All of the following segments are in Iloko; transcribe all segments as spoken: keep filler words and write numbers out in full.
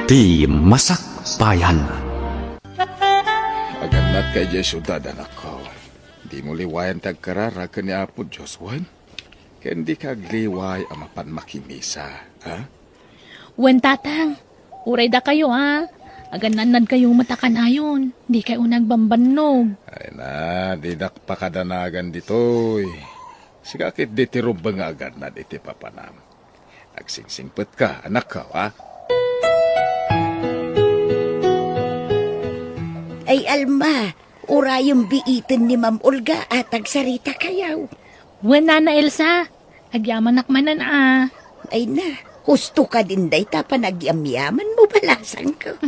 Ti Masakbayan. Agannadka idiay siudad, anakko. Dimo liwayan ti agkararag ken ni Apo Dios, wen? Ken dika agliway a mapan makimisa, ha? Wen, Tatang. Uray dakayo, a. Agannadnadkayo met a kanayon. Dikay unay agbambannog. Ay na, didak pakadanagan ditoy. Sika ketdi ti rumbeng nga agannad iti papanam. Agsingsingpetka, anakko, a. Ay, Alma, urayem biiten ni Ma'am Olga a tagsaritakayo. Wen, Nana Elsa, agyamanak manen a. Ay na, husto kadin dayta panagyamyamanmo, balasangko.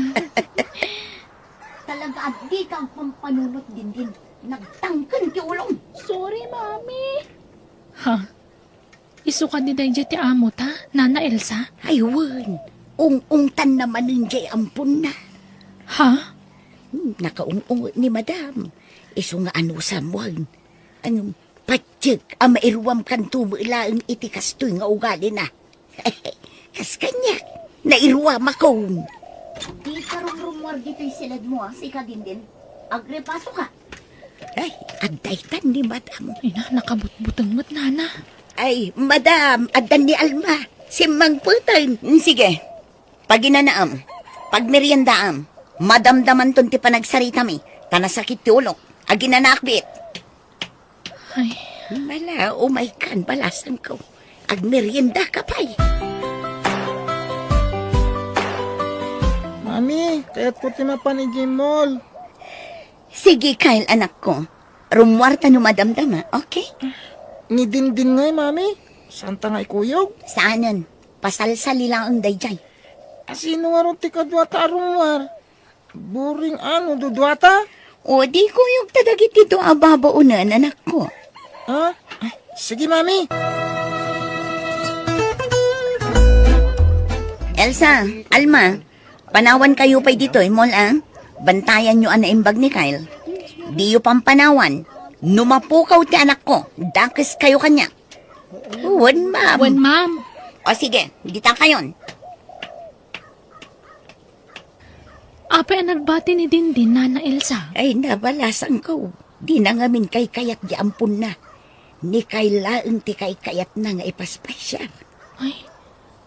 Talaga a dika agpampanunot, Dindin. Nagtangken ti ulom. Sorry, Mami. Ha? Isu kadi daydiay ti amota, Nana Elsa? Ay, wen. Ung-ungtanna manen diay amponna. Ha? Hmm, nakaung-unget ni Madam. Isu nga anusam, wen. Ngem, patiek a mairuamkanto met laeng iti kastoy nga ugalina. Kas kaniak, nairuamakon. Dika rumrumuar ditoy siledmo, a, sika, Dindin. Agrepasoka. Ay, adda itan ni Madam. Ina, nakabutbuteng met, Nana. Ay, Madam, addan ni Alma. Simmangpeten. Mm, sige. Paginanaam. Pagmeriendaam. Madamdamanton ti panagsaritami. Ta nasakit ti ulok. Aginanaak biit. Ay. Mala, umaykan, balasangko. Agmeriendaka pay. Mami, kayatko ti mapan idiay mall. Sige, Kyle, anakko. Rummuarta no madamdama, okay? Ni Dindin ngay, Mami? Saanta nga ikuyog? Saanen. Pasalsali laeng daydiay. Asino ngarud ti kaduata a rummuar? Boring a no duduata? O, di kuyogta dagiti dua a babaonen, anakko. Ha? Ay, sige, Mami. Elsa, Alma, panawankayo pay ditoy mall, a? Bantayanyo a naimbag ni Kyle. Diyo pampanawan. No mapukaw ti anakko, dakeskayo kaniak. Wen, ma'am. Wen, ma'am. O sige, ditakayon. Apay a nagbati ni Dindin, Nana Elsa? Ay, na, balasangko. Dina ngamin kaykayat ti amponna. Ni Kyle laeng ti kaykayatna nga ipaspasiar. Ay,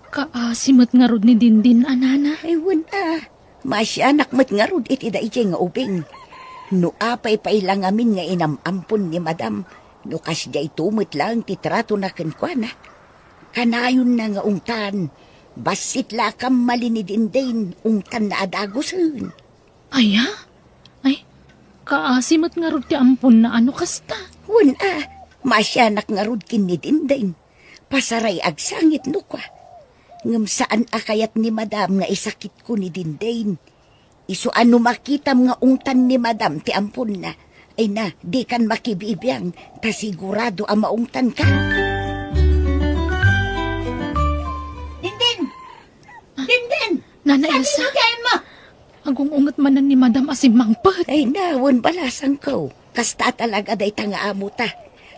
kaasi met ngarud ni Dindin a, Nana. Ay, wen a. Maasianak met ngarud iti daydiay nga ubing. No apay pay la ngamin nga inam-ampon ni Madam, no kasdiay met laeng ti tratona kenkuana. Kanayonna nga ungtan, bassit la a kammali ni Dindin, ungtanna a dagusen. Aya? Ay, kaasi met ngarud ti amponna a no kasta. Wen a, maasianak ngarud ken ni Dindin. Pasaray agsangit no kua. Ngem saan a kayat ni Madam nga isakitko ni Dindin. Isu a no makitam nga ungtan ni Madam ti amponna, ay na, dikan makibibiang, ta sigurado a maungtanka. Dindin! Dindin! Nana Elsa? Saan ti kayan mo? Agung-unget manen ni Madam a simmangpet. Ay, nawen, balasangko. Kasta talaga dayta nga amota.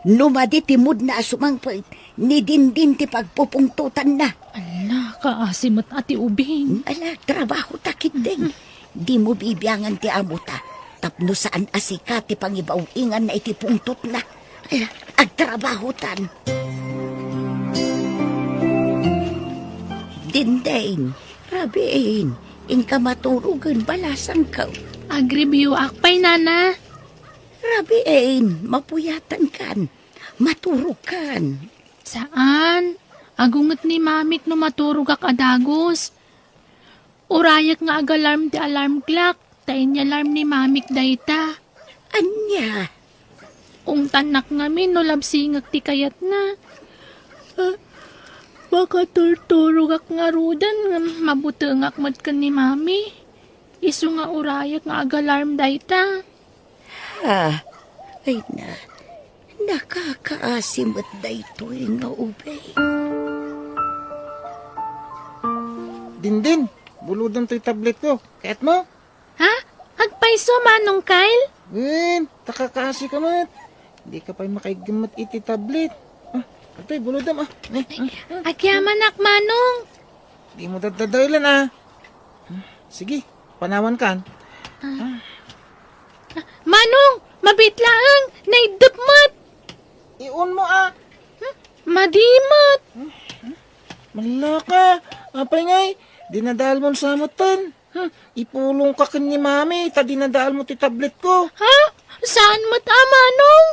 No madi ti moodna a sumangpet, ni Dindin ti pagpupungtotanna. Ala, kaasi met a ti ubing. Ala, trabaho ta, Kidding. Dimo bibiangan ti amota. Tapno saan a sika ti pangibaw-inganna iti pungtotna. Ala, agtrabahotan. Dindin, Rabin, inka maturogen, balasangko. Agreviewak pay, Nana. Rabin, mapuyatankan. Maturogkan. Saan. Agunget ni Mamik no maturogak a dagus. Urayek nga agalarm ti alarm clock, ta inyalarm ni Mamik dayta. Ania? Ungtannak ngamin no labsingek ti kayatna. Ah, makaturturogak ngaruden ngem mabutengak met ken ni Mami. Isu nga urayek nga agalarm dayta. Ha? Ay na, nakakaasi met daytoy nga ubing. Dindin, bulodem toy tablet ko. Kayatmo? Ha? Agpayso, Manong Kyle? Wen, ta kaasi ka met. Dika pay makaiggem met iti tablet. Ah, atoy, bulodem, ah. Eh, ah, ah. Agyamanak, Manong. Dimo daddadaelan, ah. Sige, panawankan. Ah. Manong, mabiit laeng, naiddep met. Iunmo a. Hmm? Madi met. Malaka, apay ngay, dinadael mo sa moten. Hmm, ipulongka ken ni Mami, ta dinadael mo ti tablet ko. Ha? Saan met a, Manong?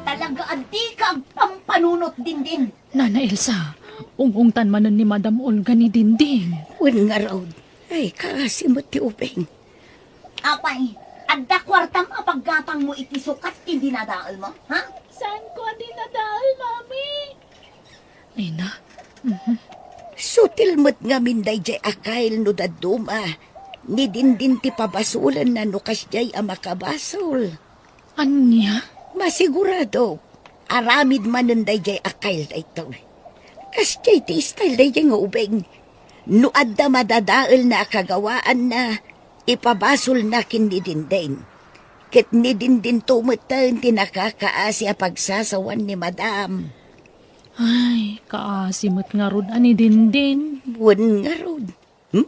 Talaga a dika agpampanunot, Dindin. Nana Elsa, ung-ungtan manen ni Madam Olga ni Dindin. Wen ngarud, ay, kaasi met ti ubing. Apay, adda kuartam a paggatangmo iti sukat ti dinadaelmo, ha? Saanko a dinadael, Mami. Ay na. Mhm. Sutil met ngamin daydiay a kail no dadduma. Ni Dindin ti pabasolenna no kasdiay a makabasol. Ania? Masigurado, aramid manen daydiay a kail daytoy. Kasdiay ti style daydiay nga ubing. No adda madadaelna a kagawaanna, ipabasolna ken ni Dindin. Ket ni Dindin to metten ti nakakaasi a pagsasawan ni Madam. Ay, kaasi met ngarud a ni Dindin. Wen ngarud.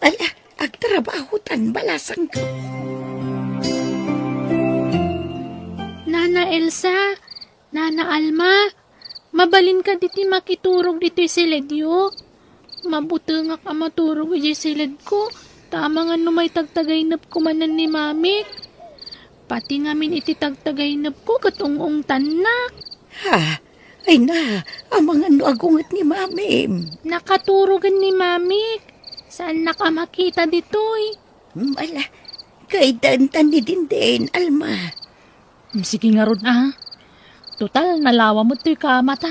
Ala, agtrabahotan, balasangko. Nana Elsa, Nana Alma, mabalin kadi ti makiturog ditoy siledyo? Mabutengak a maturog idiay siledko, ta amangan no maitagtagaynepko manen ni Mamik. Pati ngamin iti tagtagaynepko ket ung-ungtannak. Ha? Ay na, amangan no agunget ni Mamim. Nakaturogen ni Mamik. Saannak a makita ditoy. Hmm, ala, kaydantan ni Dindin, Alma. Hmm, sige ngarud, a. Total, nalawa met toy kamata.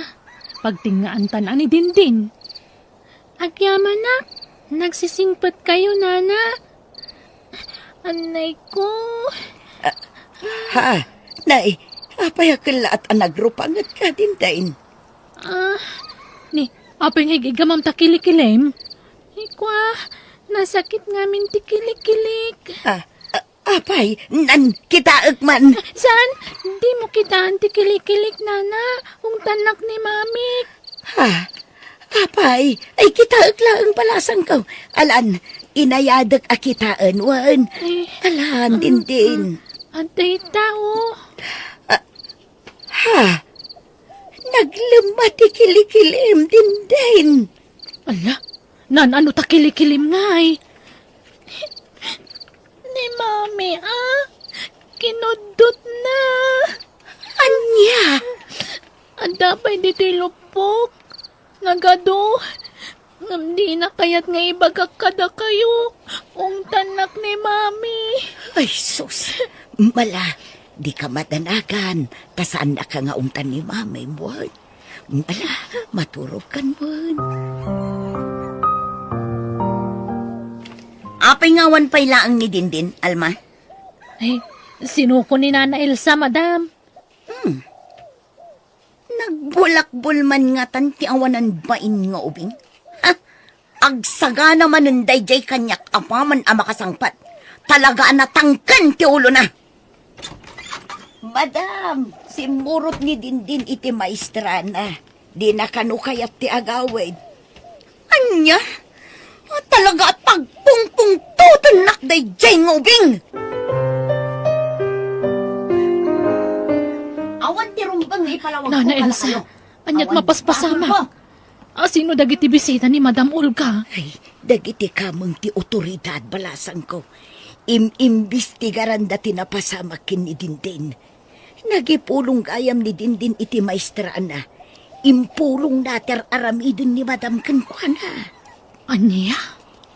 Pagtengngaantan a ni Dindin. Agyamanak, nagsisingpetkayo, Nana. Annay ko. Ah, ha? Nay, apay a kellaat a nagrupangetka, Dindin? Ah, ni, apay nga ig-igamam ta kilikilim? Ikwa, nasakit ngamin ti kilikilik. Ah, ah, apay, nan, kitaek man. Saan? Dimo kitaan ti kilikilik, Nana. Ungtannak ni Mamik. Ha? Apay, ay kitaek laeng balasangko. Alan, inayadek a kitaen, wen. Eh, Alan, ah, Dindin. Ah, adda ita, oh. Ah, ha? Naglemma ti kilikilim, Dindin. Ala, nan-ano ta kilikilim ngay? Ni Mami, ah, kinuddotna. Ania? Adda pay ditoy lupok. Nagadu. Ngem dina kayat nga ibagak kadakayo. Ungtannak ni Mami. Ay, sus. Mala, dika madanagan. Ta saannaka nga ungtan ni Mami, buwan. Ala, maturogkan man. Apay nga awan pay laeng ni Dindin, Alma? Ay, sinuko ni Nana Elsa, madam. Hmm. Nagbulakbol man ngatan ti awanan bain nga ubing. Ha? Agsagana manen daydiay kaniak apaman a makasangpet. Talaga a natangken ti ulona. Madam, simmurot ni Dindin iti maestrana. Dina kano kayat ti agawid. Ania? Ah, talaga a pagpungpungtotennak daydiay nga ubing. Awan ti rumbeng nga ipalawagko Nana Elsa, kadakayo. Aniat mapaspasamak? Awan basol ko. A, sino dagiti bisita ni Madam Olga? Ay, dagiti kameng ti otoridad, balasangko. Im-imbistigaranda ti napasamak ken ni Dindin. Nagipulong gayam ni Dindin iti maestrana. Impulongna ti ar-aramiden ni Madam kenkuana. Ania?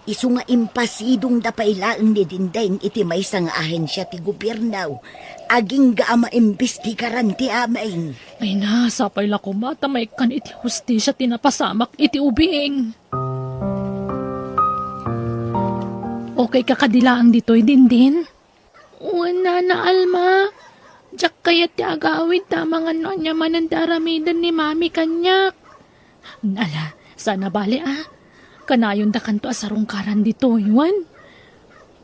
Isu nga impasidongda pay laeng ni Dindin iti maysa nga ahensia ti gobierno, agingga a maimbestigaran ti amin. Ay na, sapay la koma ta maikkan iti hustisia ti napasamak iti ubing. Okay ka kadi laeng ditoy, Dindin? Wen, Nana Alma, diak kayat ti agawid ta amangan no ania manen ti aramiden ni Mami kaniak. Ala, saan a bale, a. Kanayon dakanto a sarungkaran ditoy, wen?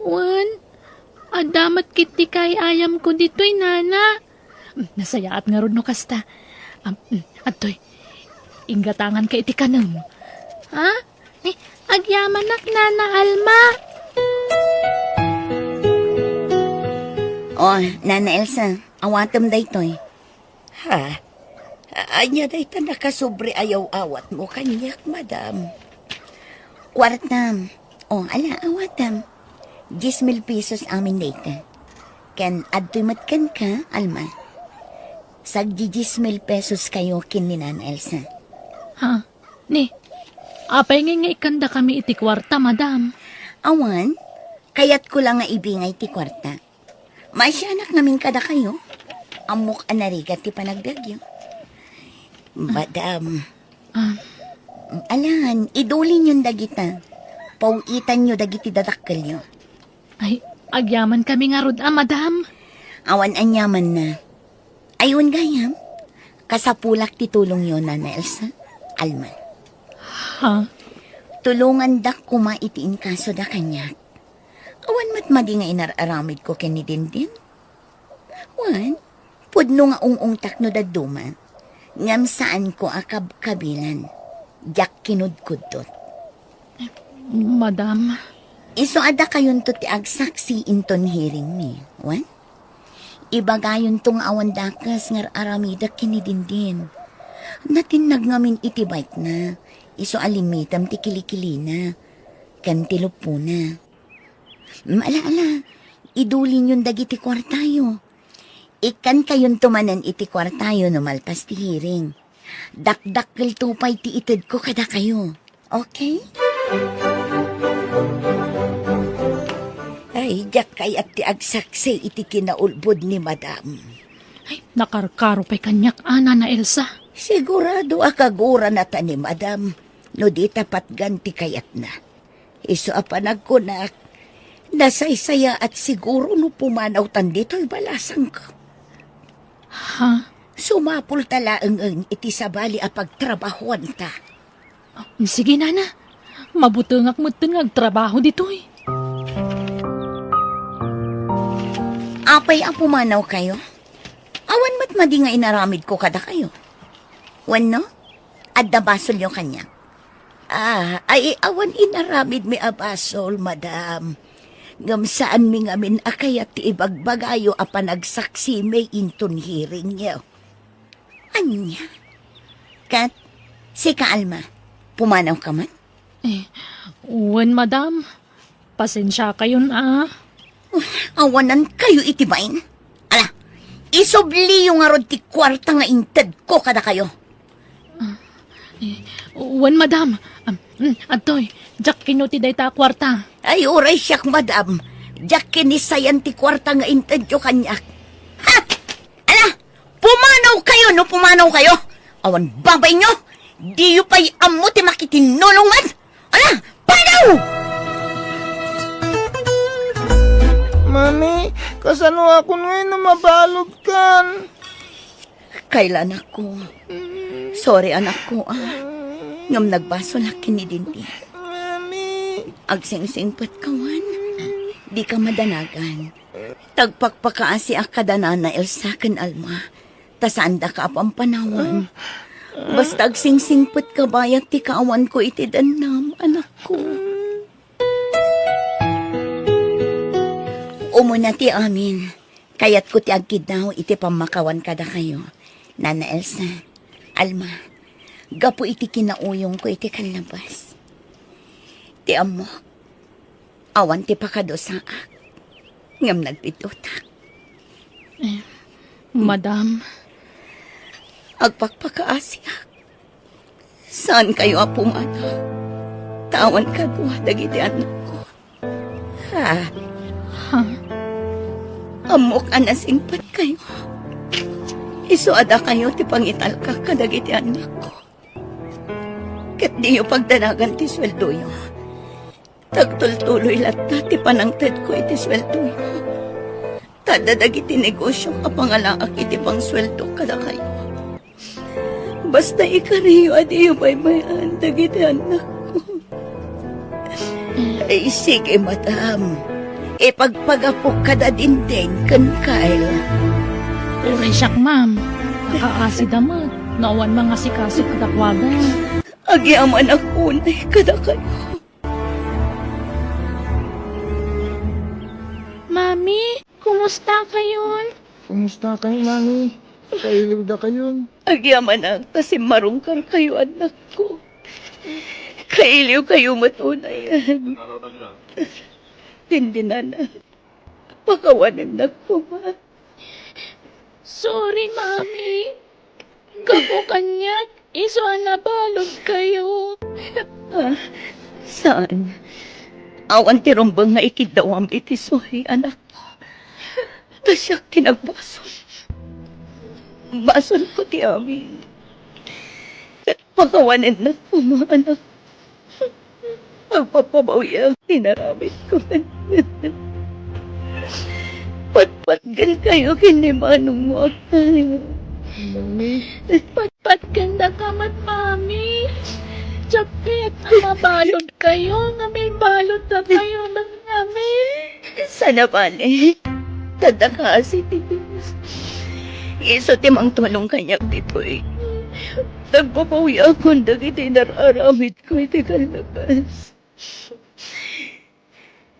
Wen, adda met ketdi kaay-ayamko ditoy, Nana. Mm, nasayaat ngarud no kasta. Am, mm, adtoy, inggatanganka iti kanem. Ha? Eh, Yamanak, Nana Alma. Oh, Nana Elsa, awatem daytoy. Ha? A-, ania dayta nakasobra a yaw-awatmo kaniak, madam? Kuartam. Oh, ala, awatam. Diez mil pesos amin dayta. Ken adtoy met kenka, Alma. Sagdi diez mil pesos kayo ken ni Nana Elsa. Ha? Ni, apay ngay nga ikkandakami iti kuarta, madam? Awan, kayatko la nga ibingay ti kuarta. Maasianak ngamin kadakayo. Ammok a narigat ti panagbiagyo. Madam. Ah. Alan, idulinyon dagita. Paw-itanyo dagiti dadakkelyo. Ay, agyamankami ngarud a, madam. Awan aniamanna. Ay, wen gayam, kasapulak ti tulongyo, Nana Elsa. Alma. Ha? Tulongandak koma iti inkasoda kaniak. Awan met madi nga inar-aramidko ken ni Dindin. Wen, pudno nga ung-ungtak no dadduma, ngem saanko a kabkabilan. Diak kinudkuddot. Madam. Isu a dakayonto ti agsaksi inton hearingmi, wen? Ibagayonto nga awan dakes nga ar-aramidek ken ni Dindin. Natinnag ngamin iti bike-na, isu a limmitem ti kilikilina ken ti luppona. Mm, ala, ala, idulinyon dagiti kuartayo. Ikkankayonto manen iti kuartayo no malpas ti hearing. Dakdakkelto pay ti itedko kadakayo. Okay? Ay, diak kayat ti agsaksi iti kinaulbod ni Madam. Ay, nakarkaro pay kaniak a, Nana Elsa. Sigurado a kaguranata ni Madam no dita patgan ti kayatna. Isu a panagkunak, nasaysayaat siguro no pumanawtan ditoy balasangko. Ha? Sumapulta laeng iti sabali a pagtrabahuanta. Ah, sige, Nana. Mabutengak metten nga agtrabaho ditoy. Apay a pumanawkayo? Awan met madi nga inaramidko kadakayo. Wenno, adda basolyo kaniak? Ah, ay, awan inaramidmi a basol, madam. Ngem saanmi ngamin a kayat ti ibagbagayo a panagsaksimi inton hearingyo. Ania? Ket, sika, Alma, pumanawka met? Eh, wen, madam. Pasensiakayon a. Awanankayo iti bain. Ala, isubliyo ngarud ti kuarta nga intedko kadakayo. Ah, eh, wen, madam. Am, mm, adtoy, diak kino ti dayta a kuarta. Ay, uray siak, madam. Diak kinisayan ti kuarta nga intedyo kaniak. Ha? Ala, pumanawkayo no pumanawkayo. Awan babainyo, diyo pay ammo ti makitinnulong met. Ala, panaw! Mami, kasanoakon ngay no mabaludkan? Kayla, anakko. Sorry, anakko, ah. Ngem nagbasolak ken ni Dindin. Mami. Agsingsingpetka wen. Dika madanagan. Tagpakpakaasiak kada Nana Elsa ken Alma. Ta saandaka a pampanawan. Basta agsingsingpetka bayat ti kaawanko iti dennam, anakko. Umuna ti amin, kayatko ti agkiddaw iti pammakawan kadakayo, Nana Elsa, Alma, gapu iti kinauyongko iti kallabas. Ti ammok, awan ti pakadusaak, ngem nagbidutak. Eh, madam. Agpakpakaasiak. Saankayo a pumanaw. Ta awan kadua dagiti annakko. Ha? Ha? Ammok a nasingpetkayo. Isu a dakayo ti pangitalkak kadagiti annakko. Ket diyo pagdanagan ti sueldoyo. Tagtultuloy latta ti panangtedko iti sueldoyo. Ta adda dagiti negosio a pangalaak iti pangsueldo kadakayo. Basta ikariyo a diyo baybay-an dagiti annakko. Ay, sige, madam. Ipagpagapok kada Dindin ken Kyle. Uray siak, ma'am. Nakaasida met no awan mangasikaso kadakuada. Agyamanak unay kadakayo. Kumusta kayon? Kumusta kayo, Mami? Kailiw da kayon. Agyamanak ta simmarungkar kayo, annakko. Kailiw kayo met unay. Dindin, anak. Pakawanennak koma. Sorry, Mami. Gapu kaniak, isu a nabalud kayo. Ah, saan? Awan ti rumbeng nga ikiddawam iti suhi, anak. Ta siak ti nagbasol. Basolko ti amin. Ket pakawanennak koma, anak. Agpapabawiak ti inaramidko. Patpatgen kayo ken ni manongmo, anak. Mami. Patpatgen daka met, Mami. Diak kayat a mabalud kayo, nga mabalud da kayo met, Mami. Sana bale, ta adda kaasi ti Dios. Isu ti mangtulong kaniak ditoy. Nagbabawiakon dagiti inar-aramidko iti kallapas.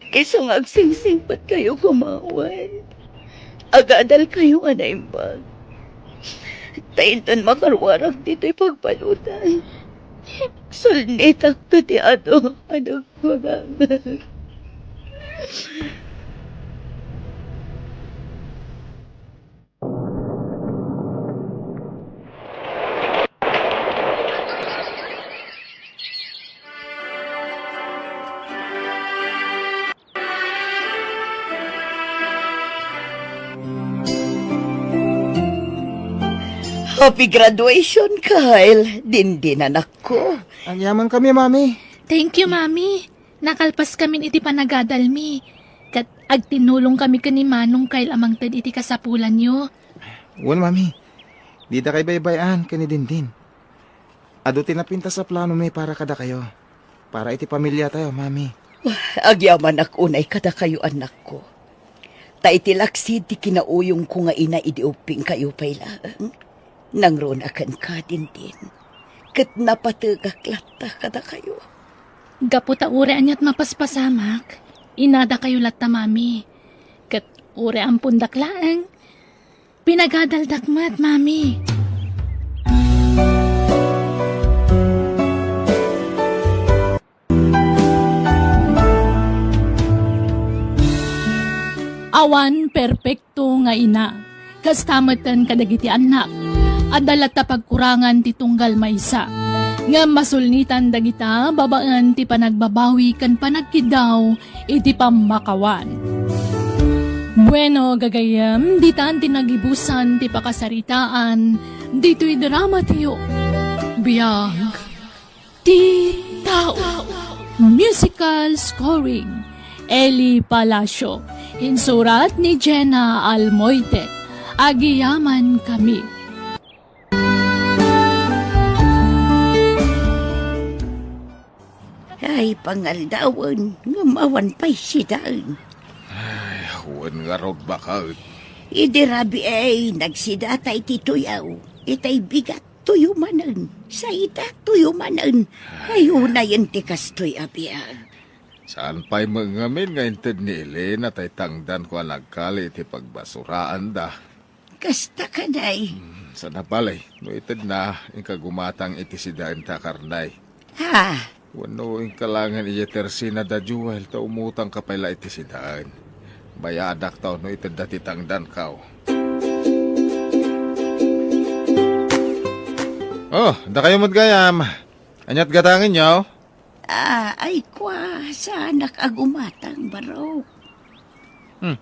Isu nga agsingsingpet kayo koma wen agadal kayo a naimbag. Ta inton makaruarak ditoy pagbaludan, sulnitakto ti adu a nagkulang. Happy graduation, Kyle. Dindin, anakko. Agyamankami, Mami. Thank you, Mami. Nakalpaskamin iti panagadalmi, ket agtinnulongkami ken ni Manong Kyle a mangted iti kasapulanyo. Wen, Mami. Didakay baybay-an ken ni Dindin. Adu ti napintas a planomi para kadakayo, para iti pamiliatayo, Mami. Agyamanak unay kadakayo, annakko. Ta iti laksid ti kinauyongko nga ina idi ubbingkayo pay laeng, nangruna kenka, Dindin, ket napategak latta kadakayo. Gapu ta uray aniat mapaspasamak, inadakayo latta, Mami. Ket uray ampondak laeng, pinagadaldak met, Mami. Awan perpekto nga ina. Kasta metten kadagiti annak. Adda latta pagkurangan ti tunggal maysa. Ngem masulnitan dagita babaen ti panagbabawi ken panagkiddaw iti pammakawan. Bueno, gagayyem, ditan ti nagibusan ti pakasaritaan ditoy drama tayo. Biag ti tao. Musical scoring, Eli Palacio. Insurat ni Jenna Almoite. Agyamankami. Ay, pangaldawen, ngem awan pay sidaen. Ay, wen ngarud, baket. Idi rabii, nagsidata iti tuyaw, itay bigat tuyo manen, saita tuyo manen. Ay, unayen ti kastoy a biag. Saan pay met ngamin nga inted ni Elena tay tangdanko a nagkali iti pagbasuraanda? Kasta kadi. Hmm, sana bale, no itedna, inka gumatang iti sidaen ta karnay. Ha? Wenno inka laengen idiay tersina da Joel ta umutangka pay la iti sidaen. Bayadak ta no itedda ti tangdanko. Oh, dakayo met gayam. Ania't gatangenyo? Ah, ay kua, saanak a gumatang, barok. Hmm.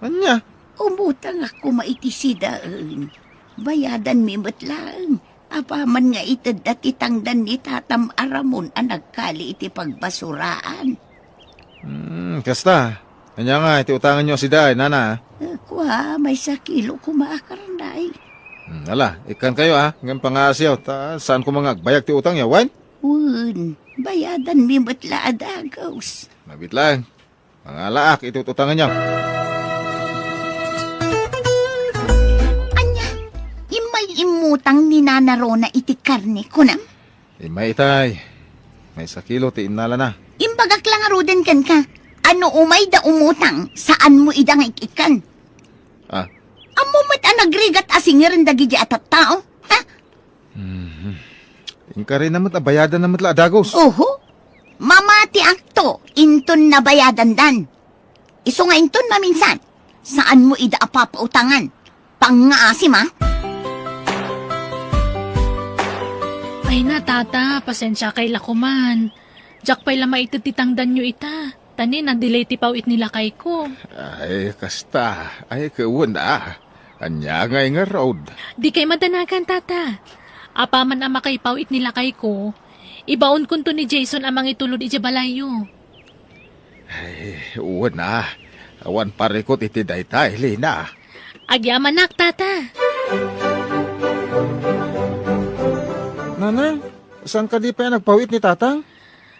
Ania? Umutangak koma iti sidaen. Bayadanmi met laeng. Apaman nga itedda ti tangdan ni tatam a Ramon a nagkali iti pagbasuraan. Hmm, kasta. Ania nga iti utangenyo a sidaen, nana? Eh, kua, maysa kilo koma a karnay. Hmm, ala, ikkankayo, a. Ngem pangaasiyo, ta saan koma nga agbayag ti utangyo, wen? Wen, bayadanmi met la a dagus. Mabiit laeng. Mangalaak iti ut-utangenyo. Ania, immay immutang ni Nana Rona iti karne, kunam? Immay itay. Maysa kilo ti innalana. Imbagak la ngaruden kenka. A no umayda umutang, saanmo ida nga ik-ikkan. Ah. Ammom met a nagrigat a singirenda dagiti a tattao, ha? Mhm. Inkarina met a bayadanna met la a dagos. Oho. Mamatiakto, inton nabayadandan. Isu nga inton maminsan, saanmo ida a papautangan. Pangngaasim, a? Ay na, tata, pasensiakay la koman. Diak pay la maited ti tangdanyo ita. Ta ni, na-delay ti paw-it ni lakayko. Ay, kasta. Ay, kawen a. Ania ngay ngarud? Dikay madanagan, tata. Apaman a makaipaw-it ni lakayko, ibaonkonto ni Jason a mangitulod idiay balayyo. Ay, wen a. Awan parikut iti dayta, Elena. Agyamanak, tata. Nanang, saan kadi pay a nagpaw-it ni tatang?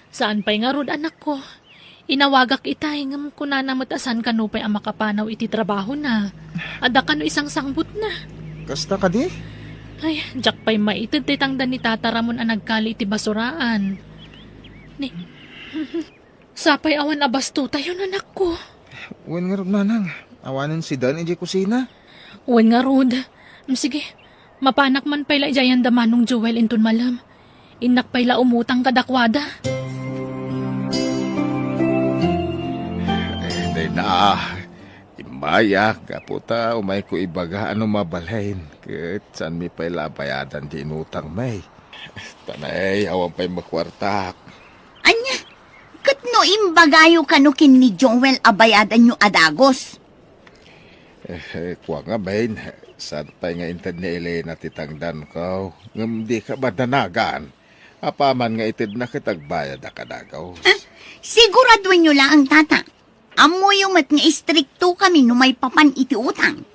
Saan pay ngarud, anakko? Inawagak itay, ngem kunana met a saan kano pay a makapanaw iti trabahona. Adda kano isangsangbutna. Kasta kadi? Ay, diak pay maited ti tangdan ni Tata Ramon a nagkali iti basuraan. Ni, sapay awan a bastotayon, anakko. Wen ngarud, nanang, awanen sidaen idiay kusina. Wen ngarud. Mm, sige, mapanak man pay la idiayen da Manong Joel inton malem. Innak pay la umutang kadakuada. Eh, dayta, immayak, gapu ta umayko ibaga a no mabalin, ket saanmi pay la a bayadan ti inutangmi. Tanay, awan pay makuartak. Ania, ket no imbagayo kano ken ni Joel a bayadanyo a dagos? Eh, eh, kua ngamin, saan pay nga inted ni Elena ti tangdanko, ngem dika madanagan. Apaman nga itedna ket agbayadak a dagos. Ah, siguraduenyo laeng, tata. Ammoyo met nga istrikto kami no maipapan iti utang.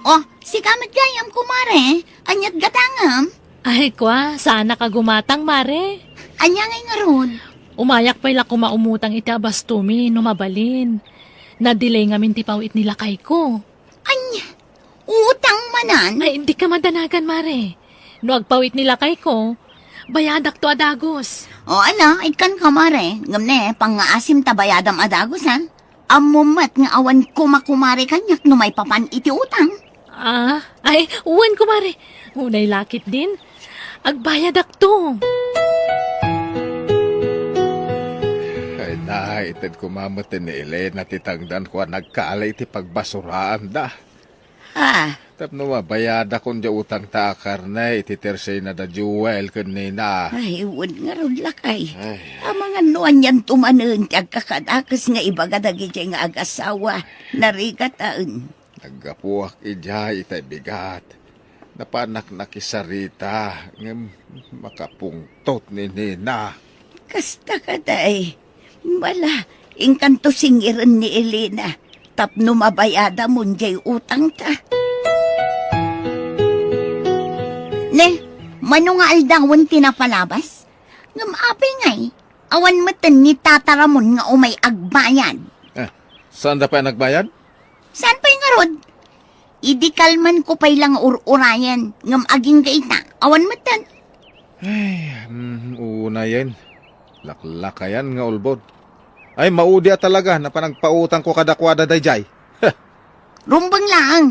Oh, sika met gayam, kumare. Aniat gatangem? Ay, kua, saanak a gumatang, mare. Ania ngay ngarud? Umayak pay la koma umutang iti abastomi no mabalin. Na-delay ngamin ti paw-it ni lakayko. Ania? Utang manen? Ay, dika madanagan, mare. No agpaw-it ni lakayko, bayadakto a dagos. O, ala, ikkanka, mare. Ngem ne, pangngaasim ta bayadam a dagos, ha? Ammom met nga awan koma kumare kaniak no maipapan iti utang. Ah, ay, wen, kumare. Unay la ketdin. Agbayadakto. Ay na, ited koma met ni Elena ti tangdanko a nagkali iti pagbasuraanda. Ah. Tapno mabayadakon diay utangta a karne iti tersena da Joel ken Nina. Ay, wen ngarud lakay. Ay. Amangan no anianto manen ti agkakadakes nga ibaga dagidiay nga agasawa, narigataen. Naggapuak idiay itay bigat. Napanak nakisarita, ngem makapungtot ni Nina. Kasta kadi. Bala, inkanto singiren ni Elena tapno mabayadamon diay utangta. Ne, mano nga aldawen ti napalabas? Ngem apay ngay, awan metten ni Tata Ramon nga umay agbayad. Eh, saanda pay a nagbayad? Saan pay ngarud? Idi kalmanko pay la nga ur-urayen, ngem agingga ita, awan metten. Ay, mm, unayen. Laklakayan nga ulbod. Ay, maudi a talaga, napan agpautangko kadakuada daydiay. Rumbeng laeng.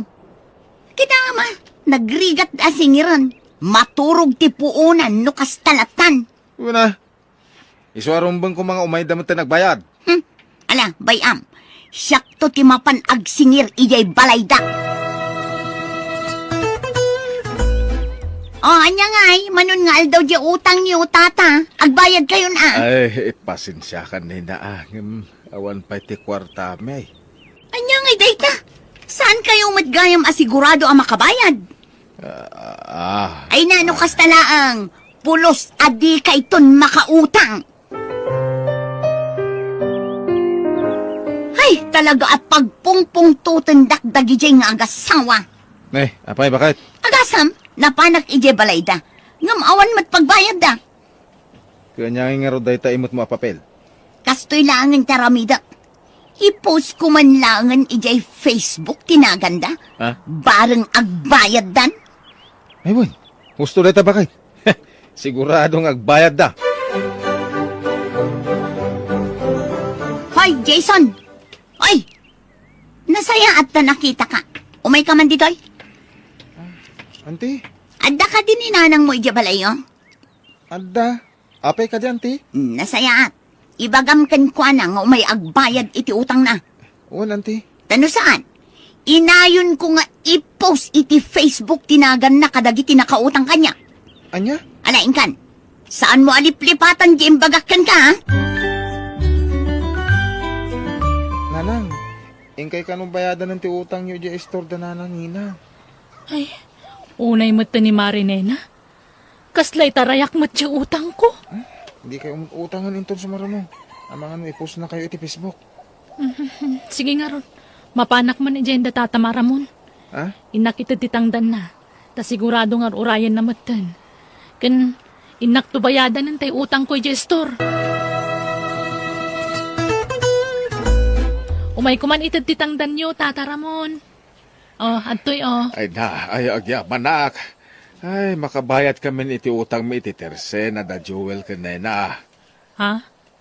Kita nga ma, nagrigat a singiren. Maturog ti puonan no kasta lattan. Una, isu a rumbengko nga umayda met ti nagbayad. Hmm. Ala, bay-am. Siakto ti mapan agsingir idiay balayda. O, ania ngay, manon nga aldaw diay utangyo, tata? Agbayadkayon a. Ay, pasensiakan, Nina, a. Ngem, awan pay ti kuartami. Ania ngay dayta? Saankayo met gayam a sigurado a makabayad? Ah, ah. Ay, nano kasta laeng, pulos a dikayton makautang. Ay, talaga a pagpungpungtotendak dagidiay nga agasawa. Eh, apay, bakit? Agasem, napanak idiay balayda. Ngem awan met pagbayadda. Ket ania ngay ngarud dayta imutmo a papel? Kastoy laengen ti aramidek. I-postko man laengen idiay Facebook ti naganda. Ha? Bareng agbayaddan. Ay, wen. Husto dayta, bakit? Sigurado nga agbayadda. Jason! Oy! Nasayaat ta nakitaka. Umayka man ditoy? Auntie? Adda kadi ni nanangmo idiay balayyo? Adda. Apay kadi, auntie? Hmm, nasayaat. Ibagam kenkuana nga umay agbayad iti utangna. Wen, auntie. Ta no saan, inayonko nga i-post iti Facebook ti naganna kadagiti nakautang kaniak. Ania? Ala, inkan. Saanmo a liplipatan ti imbagak kenka, ha? Nanang, inkay kano bayadanen ti utangyo idiay istor da Nana Nina. Ay, unay met ni Mare Nena. Kasla itarayak met ti utangko. Hmm? Dikay umut-utangen inton sumaruno. Amangan no i-post na kayo iti Facebook. Mhm. Sige ngarud. Mapanak man idiay da Tata Maramon. Ha? Innak ited ti tangdanna. Ta sigurado nga urayenna metten. Ken innakto bayadanen tay utangko idiay istor. Umayko man ited ti tangdanyo, Tata Ramon. Oh, adtoy, oh. Ay na, ay, agyamanak. Ay, makabayad kamin iti utangmi iti Tersena da Joel ken Nena. Ha?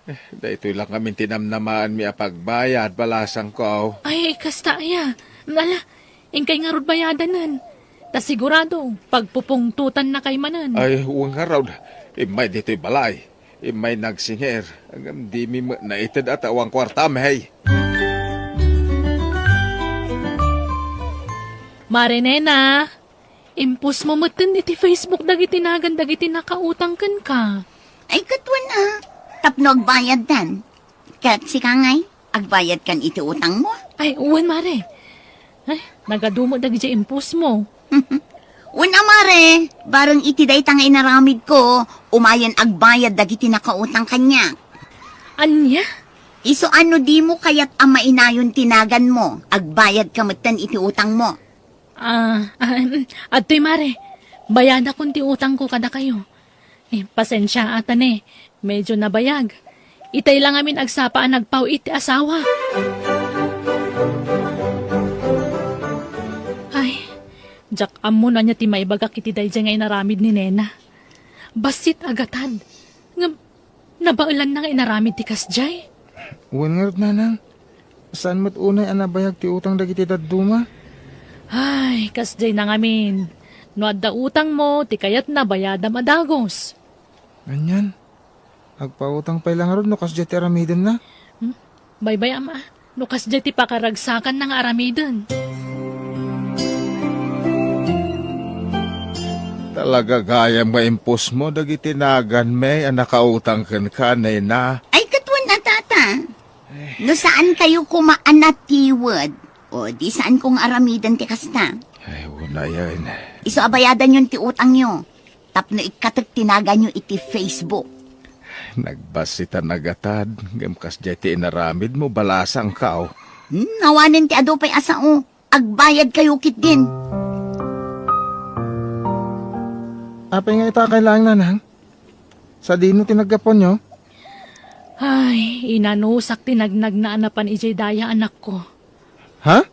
Eh, daytoy lang kamin ti namnamaanmi a pagbayad, balasangko. Ay, kasta aya. Ala, inkay ngarud bayadanen. Ta sigurado, pagpupungtotannakay manen. Ay, wen ngarud. Immay ditoy balay. Immay nagsingir. Ngem dimi met naited a ta awan kuartam, hey. Mare Nena, impostmo metten iti Facebook dagiti nagan dagiti nakautang kenka. Ay, ket wen a, tapno agbayaddan. Ket sika ngay, agbayadkan iti utangmo? Ay, wen, Mare. Ay, nagadu met dagiti impostmo. Wen a, Mare, bareng iti dayta nga inaramidko, umayen agbayad dagiti nakautang kaniak. Ania? Isu a no dimo kayat a mainayon ti naganmo, agbayadka metten iti utangmo. Ah, ah, em, adtoy, Mare. Bayadakon ti utangko kadakayo. Eh, pasensia, ata ne. Medyo nabayag. Itay lang amin agsapa a nagpaw-it ti asawa. Ay, diak ammo no ania ti maibagak iti daydiay nga inaramid ni Nena. Bassit a gatad. Ngem, nabaelanna nga inaramid ti kasdiay. Wen ngarud, Nanang. Saan met unay a nabayag ti utang dagiti dadduma? Ay, kasdiay na ngamin. No adda utangmo, ti kayatna bayadam a dagus. Anian? Agpautang pay la ngarud no kasdiay ti aramidenna? Hmm? Baybay-am a, no kasdiay ti pakaragsakanna nga aramiden. Talaga gayam nga impostmo dagiti naganmi a nakautang kenka, Nena. Ay, ket wen a, Tata. No saan kayo koma a natiwed, o di saan kong aramiden ti kasta. Ay, unayen. Isu a bayadanyon ti utangyo, tapno ikkatek ti naganyo iti Facebook. Nagbassit a nagatad, ngem kasdiay ti inaramidmo, balasangko. Hmm, awanen ti adu pay a sao. Agbayad kayo ketdin. Apay nga ita kay laeng, Nanang? Sadino ti naggapuanyo? Ay, inanusak ti nagnagna a napan idiay daya, anakko. Ha?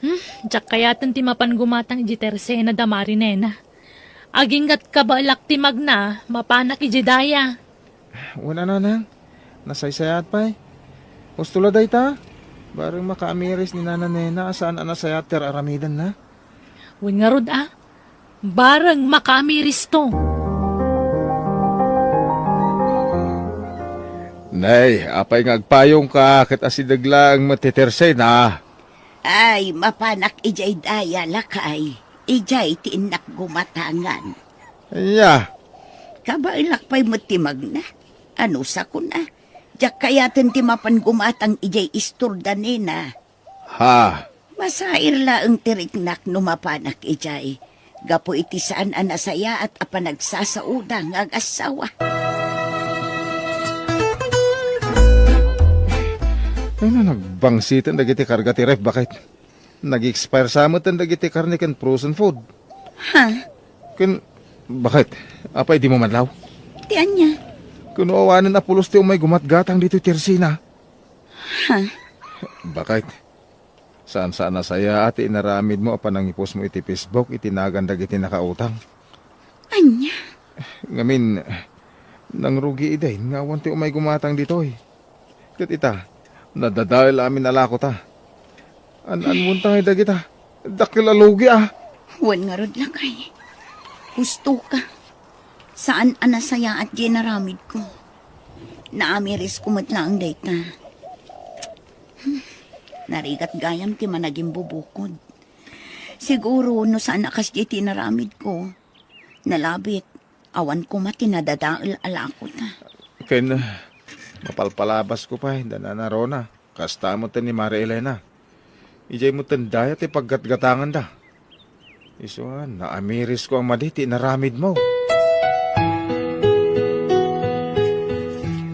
Hmm, diak kayaten ti mapan gumatang idiay Tersena da Mare Nena. Agingga't kabaelak ti magna, mapanak idiay daya. Wen a, Nanang, nasaysayaat pay. Husto la dayta. Bareng makaamiris ni Nana Nena a saan a nasayaat ti ar-aramidenna. Wen ngarud a, bareng makaamiristo. Nay, apay nga agpayongka ket asideg laeng met ti Tersena? Ay, mapanak idiay daya, lakay. Idiay ti innak gumatangan. Aya? Kabaelak pay met ti magna. Ano sakon a? Diak kayaten ti mapan gumatang idiay istor da Nena. Ha? Masair laeng ti riknak no mapanak idiay. Gapu iti saan a nasayaat a panagsasaoda nga agassawa. Ay na, nagbangsiten dagiti karga ti ref, baket. Nag-expire sa met dagiti karne ken frozen food. Ha? Ken, baket, apay dimo madlaw? Ti ania? Ken awanen a pulos ti umay gumatgatang ditoy Tersena. Ha? Baket, saan-saan a sayaat ti inaramidmo a panangipusmo iti Facebook iti nagan dagiti nakautang. Ania? Ngamin, nangrugi idin nga awan ti umay gumatang ditoy. Ket ita, Nadadael amin a lakota. An-anmonta ngay dagita. Dakkel a lugi a. Wen ngarud, lakay. Husto ka. Saan a nasayaat diay inaramidko. Naamirisko met laeng dayta. Hmm. Narigat gayam ti managimbubukod. Siguro no saan a kasdiay ti inaramidko, nalabit, awan koma ti nadadael a lakota. Ken, mapalpalabasko pay da Nana Rona. Kasta met ni Mare Elena. Idiay met dayta ti paggatgatanganda. Isu a, naamirisko a madi ti inaramidmo.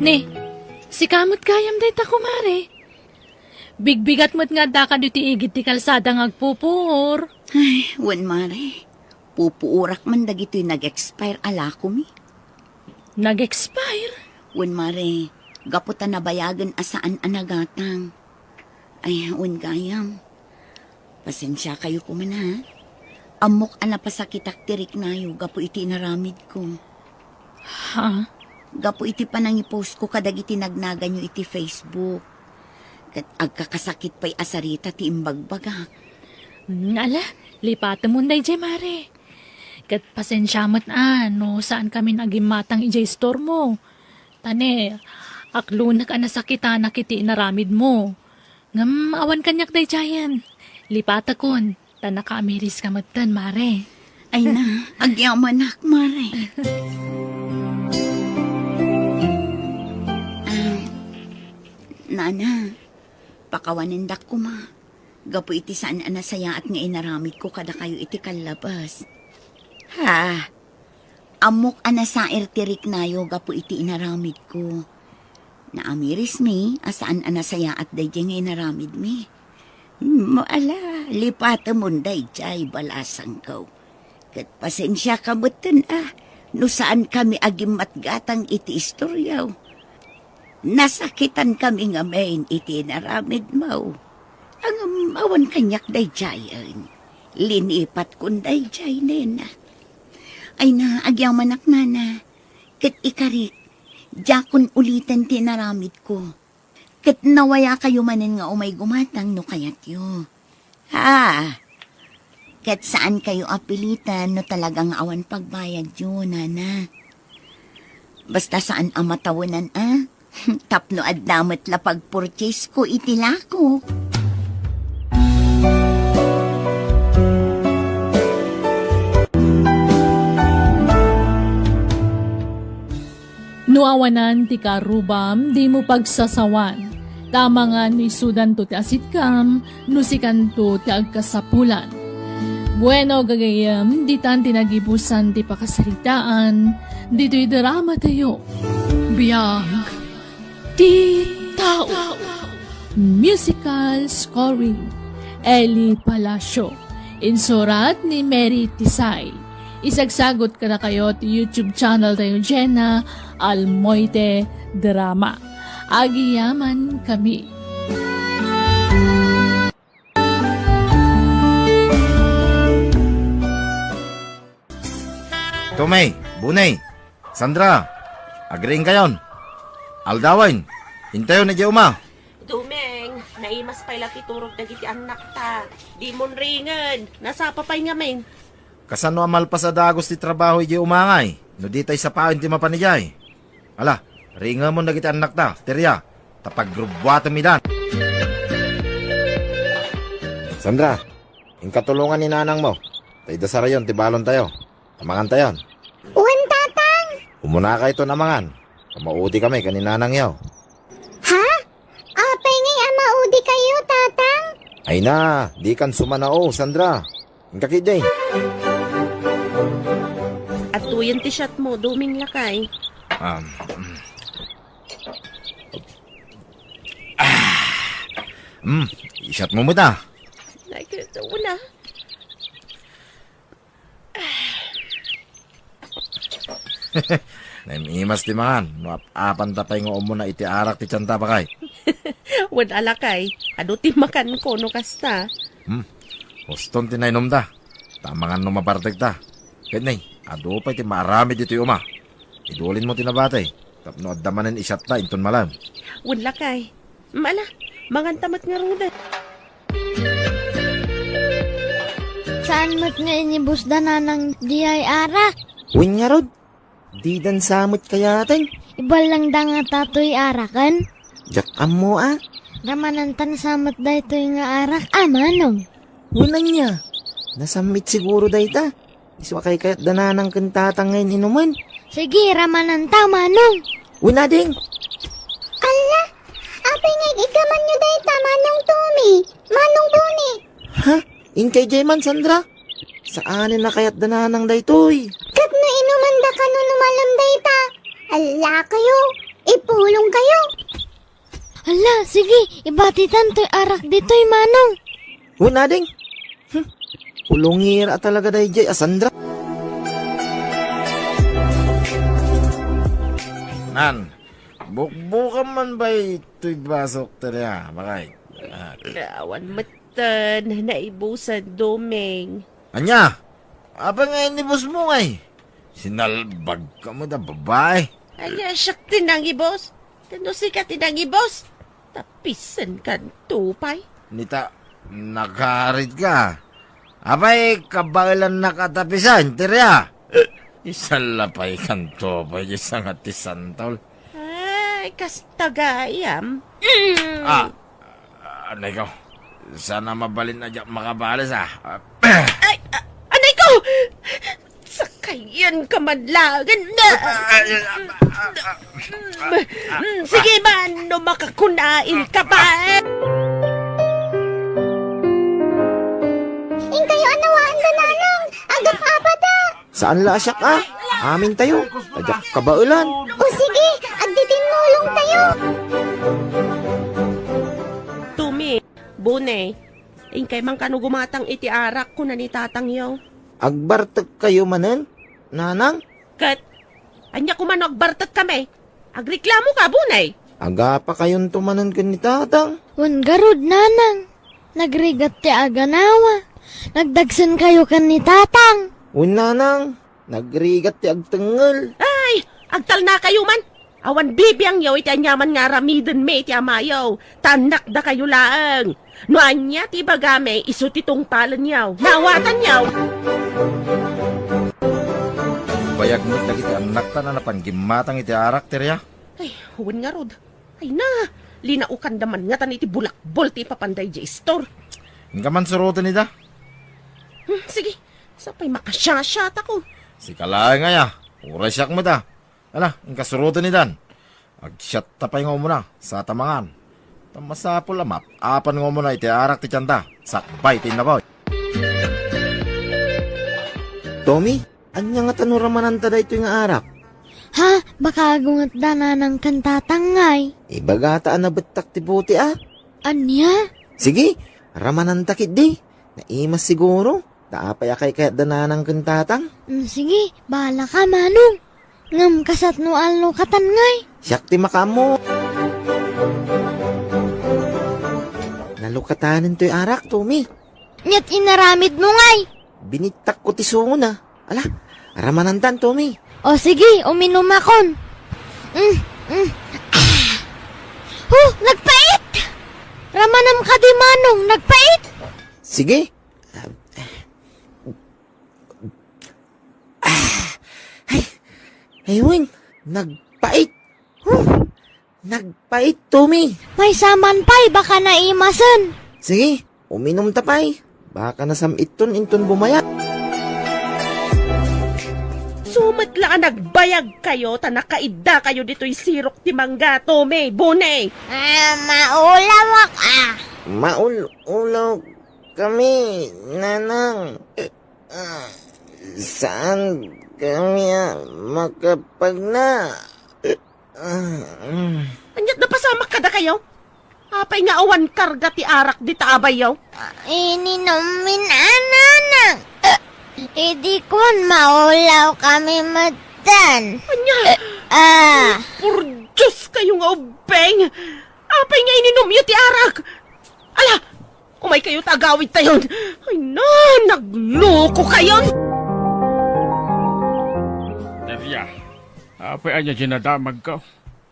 Ni, sika met gayam dayta, kumare. Bigbigat met nga addaka ditoy igid ti kalsada nga agpupuor. Ay, wen, mare. Pupuorak man dagitoy nag-expire a lakomi. Nag-expire? Wen, mare, gapu ta nabayagen a saan a nagatang. Ay, wen gayam. Pasensiakayo koma, ha? Ammok a napasakitak ti riknayo gapu iti inaramidko. Ha? Gapu iti panangipostko kadagiti nagnaganyo iti Facebook. Ket agkakasakit pay a sarita ti imbagbagak. Mm, ala, lipatemon daydiay, mare. Ket pasensia met a no saan kamin agimmatang idiay istormo. Ta ne, aklonek a nasakitanak iti inaramidmo. Ngem awan kaniak daydiayen. Lipatekon, ta nakaamiriska metten, mare. Ay na, agyamanak, mare. Ah, nana, pakawanendak koma. Gapu iti saan a nasayaat nga inaramidko kadakayo iti kallabas. Ha? Ammok a nasair ti riknayo gapu iti inaramidko. Naamirismi a saan a nasayaat daydiay nga inaramidmi. Mo ala, lipatemon daydiay, balasangko. Ket pasensiaka metten a no saankami agimmatgatang iti istoriaw. Nasakitankami ngamin iti inaramidmo. Ngem awan kaniak daydiayen. Linipatkon daydiay, nena. Ay na, agyamanak, nana. Ket ikarik, diakon uliten ti inaramidko. Ket nawayakayo manen nga umay gumatang no kayatyo. Ha? Ket saankayo a pilitan no talaga nga awan pagbayadyo, nana. Basta saan a matawenan a. Tapno adda met la pagpurchasesko iti lakok. No awanan ti karubam, dimo pagsasawan. Ta amangan no isudanto ti asitkam, no sikanto ti agkasapulan. Bueno, gagayyem, ditan ti nagibusan ti pakasaritaan, ditoy drama tayo. Biag ti tao. Musical scoring, Eli Palacio. Insurat ni Mary Tisay. Isagsagot kadakayo ti YouTube channel tayo, Jenna Almoite Drama. Agyamanak kami. Tommy, Bunay, Sandra, agriingkayon. Aldawen, intayon idiay uma. Dumeng, naimas pay la ti turog dagiti annakta. Dimon ringen, nasapa pay ngamin. Kasano a malpas a dagus ti trabaho idiay uma ngay, no ditay sapaen ti mapan idiay? Ala, riingemon dagiti annakta, Teria, ta pagrubuatem idan. Sandra, inka tulongan ni nanangmo, ta idasarayon ti balontayo. Amangantayon. Wen, Tatang! Umunakayton amangan. Ta maudikami ken ni nanangyo. Ha? Apay ngay a maudikayo, Tatang? Ay na, dikan sumanao, Sandra. Inka ketdi. Adtoyen ti shot mo, Dumeng lakay. Um, mm. Ah. Mm, i-shot mo met a. Nagkataon na. Naim-imas ti mangan, no ap-apanta pay nga umuna iti arak ti tianta, bakay. Wen a lakay, adu ti makanko no kasta. Hmm, huston ti nainumda. Ta mangan no mabartekta. Ket ni, adu pay ti maaramid ditoy uma. Idulinmo ti nabati, tapno adda manen i-shot ta inton malem. Wen lakay. Mala, manganta met ngaruden. Saan met nga inibusda nanang diay arak? Wen ngarud, didan sa met kayaten. Iballangda ngata toy araken? Diak ammo a. Ramanantan sa met daytoy nga arak a, manong. Wen ania, nasammit siguro dayta. Isu a kaykayatda nanang ken tatang nga in-inumen. Sige, ramananta, manong. Wen ading. Alla, apay nga iggamanyo dayta, Manong Tommy, Manong Boni? Ha? Inkay diay man, Sandra? Saanen a kayatda nanang daytoy. Ket no inumanda kano no malem dayta, allakayo, ipulongkayo. Hala, sige, ibatitan toy arak ditoy, manong. Wen ading. Hmm. Pulongera talaga daydiay a Sandra. Nan, bukbukam man bay toy basok, Teria, bakay. Ah. Awan metten naibusan, Doming. Ania? Apay nga inibusmo ngay? Sinalbagka met a babai. Ania, siak ti nangibus? Ket no sika ti nangibus, tapisenkan to pay. Nita, nakaritka. Apay, kabaelannak a tapisen, Teria? Isalapaykan to pay, di sangat ti santol. Ay, kasta gayam. Mm. Ah, anay ko. Sana mabalin a diak makabales, ah. Ay, a-, anay ko! Sakayanka man laengen. Mm, sige man, no makakunailka pa. Inkayo a nawaanda, nanang. Agap-apata. Saan la a siak a? Amintayo. Diak kabaelan. O sige, agtitinnulongtayo. Tumi, Bune, inkay man kano gumatang iti arak, kuna ni tatangyo. Agbartekkayo manen, nanang? Ket, ania koma no agbartekkami? Agreklamoka, Bune? Agapakayonto manen ken ni tatang. Wen garud, nanang. Nagrigat ti aganawa. Nagdagsenkayo ken ni tatang. Wen, nanang, nagrigat ti agtengngel. Ay, agtalnakayo man. Awan bibiangyo iti aniaman nga aramidenmi iti amayo. Ta annakdakayo laeng. No ania ti ibagami, isu ti tungpalenyo. Naawatanyo. Bayag met dagiti annakta a napan gimmatang iti arak, Teria. Ay, wen ngarud. Ay na, linaukanda man ngatan iti bulakbol ti ipapan daydiay istor. Inka man suroten ida. Hmm, sige, sapay makasiasiatako. Sika laeng aya, uray siak met a. Ala, inka suroten idan. Agsiatta pay nga umuna, sa ta mangan. Ta masapul a maap-apan nga umuna iti arak ti tianta, sakbay ti innapoy. Tommy, ania ngata no ramananta daytoy nga arak? Ha? Baka agungetda nanang ken tatang ngay. Ibagata a nabettak ti puti a. Ania? Sige, ramananta ketdi. Naimas siguro. Ta apay a kaykayatda nanang ken tatang? Mm, sige, bahalaka, manong. Ngem kasat no allo katan ngay. Siak ti makaammo. Nalukatanen toy arak, Tommy. Aniat inaramidmo ngay? Binittakko ti sungona. Ala, ramanantan, Tommy. O sige, uminumakon. Mm, mm. Ah. Huh, nagpait! Ramanam kadi, manong, nagpait! Sige. Ah, ay, ay, wen, nagpait. Huh. Nagpait, Tommy. Maysa man pay, baka naimasen. Sige, uminumta pay. Baka nasam-itton inton bumayag. Isu met la a nagbayagkayo ta nakaiddakayo ditoy sirok ti mangga, Tommy, Bune. Ah, maulawak, ah. Maul-ulaw kami, nanang. Ah, saan kami a makapagna? Ah, mm. Aniat napasamak kadakayo? Apay nga awan karga ti arak dita abayyo? Ininummin a, nanang. Idi kuan, maulaw kami metten. Ania? Ah. Por Dios kayo nga ubbing! Apay nga ininumyo ti arak? Ala, umaykayo ta agawidtayon. Ay na, naglokokayon! Daria, apay ania ti nadamagko?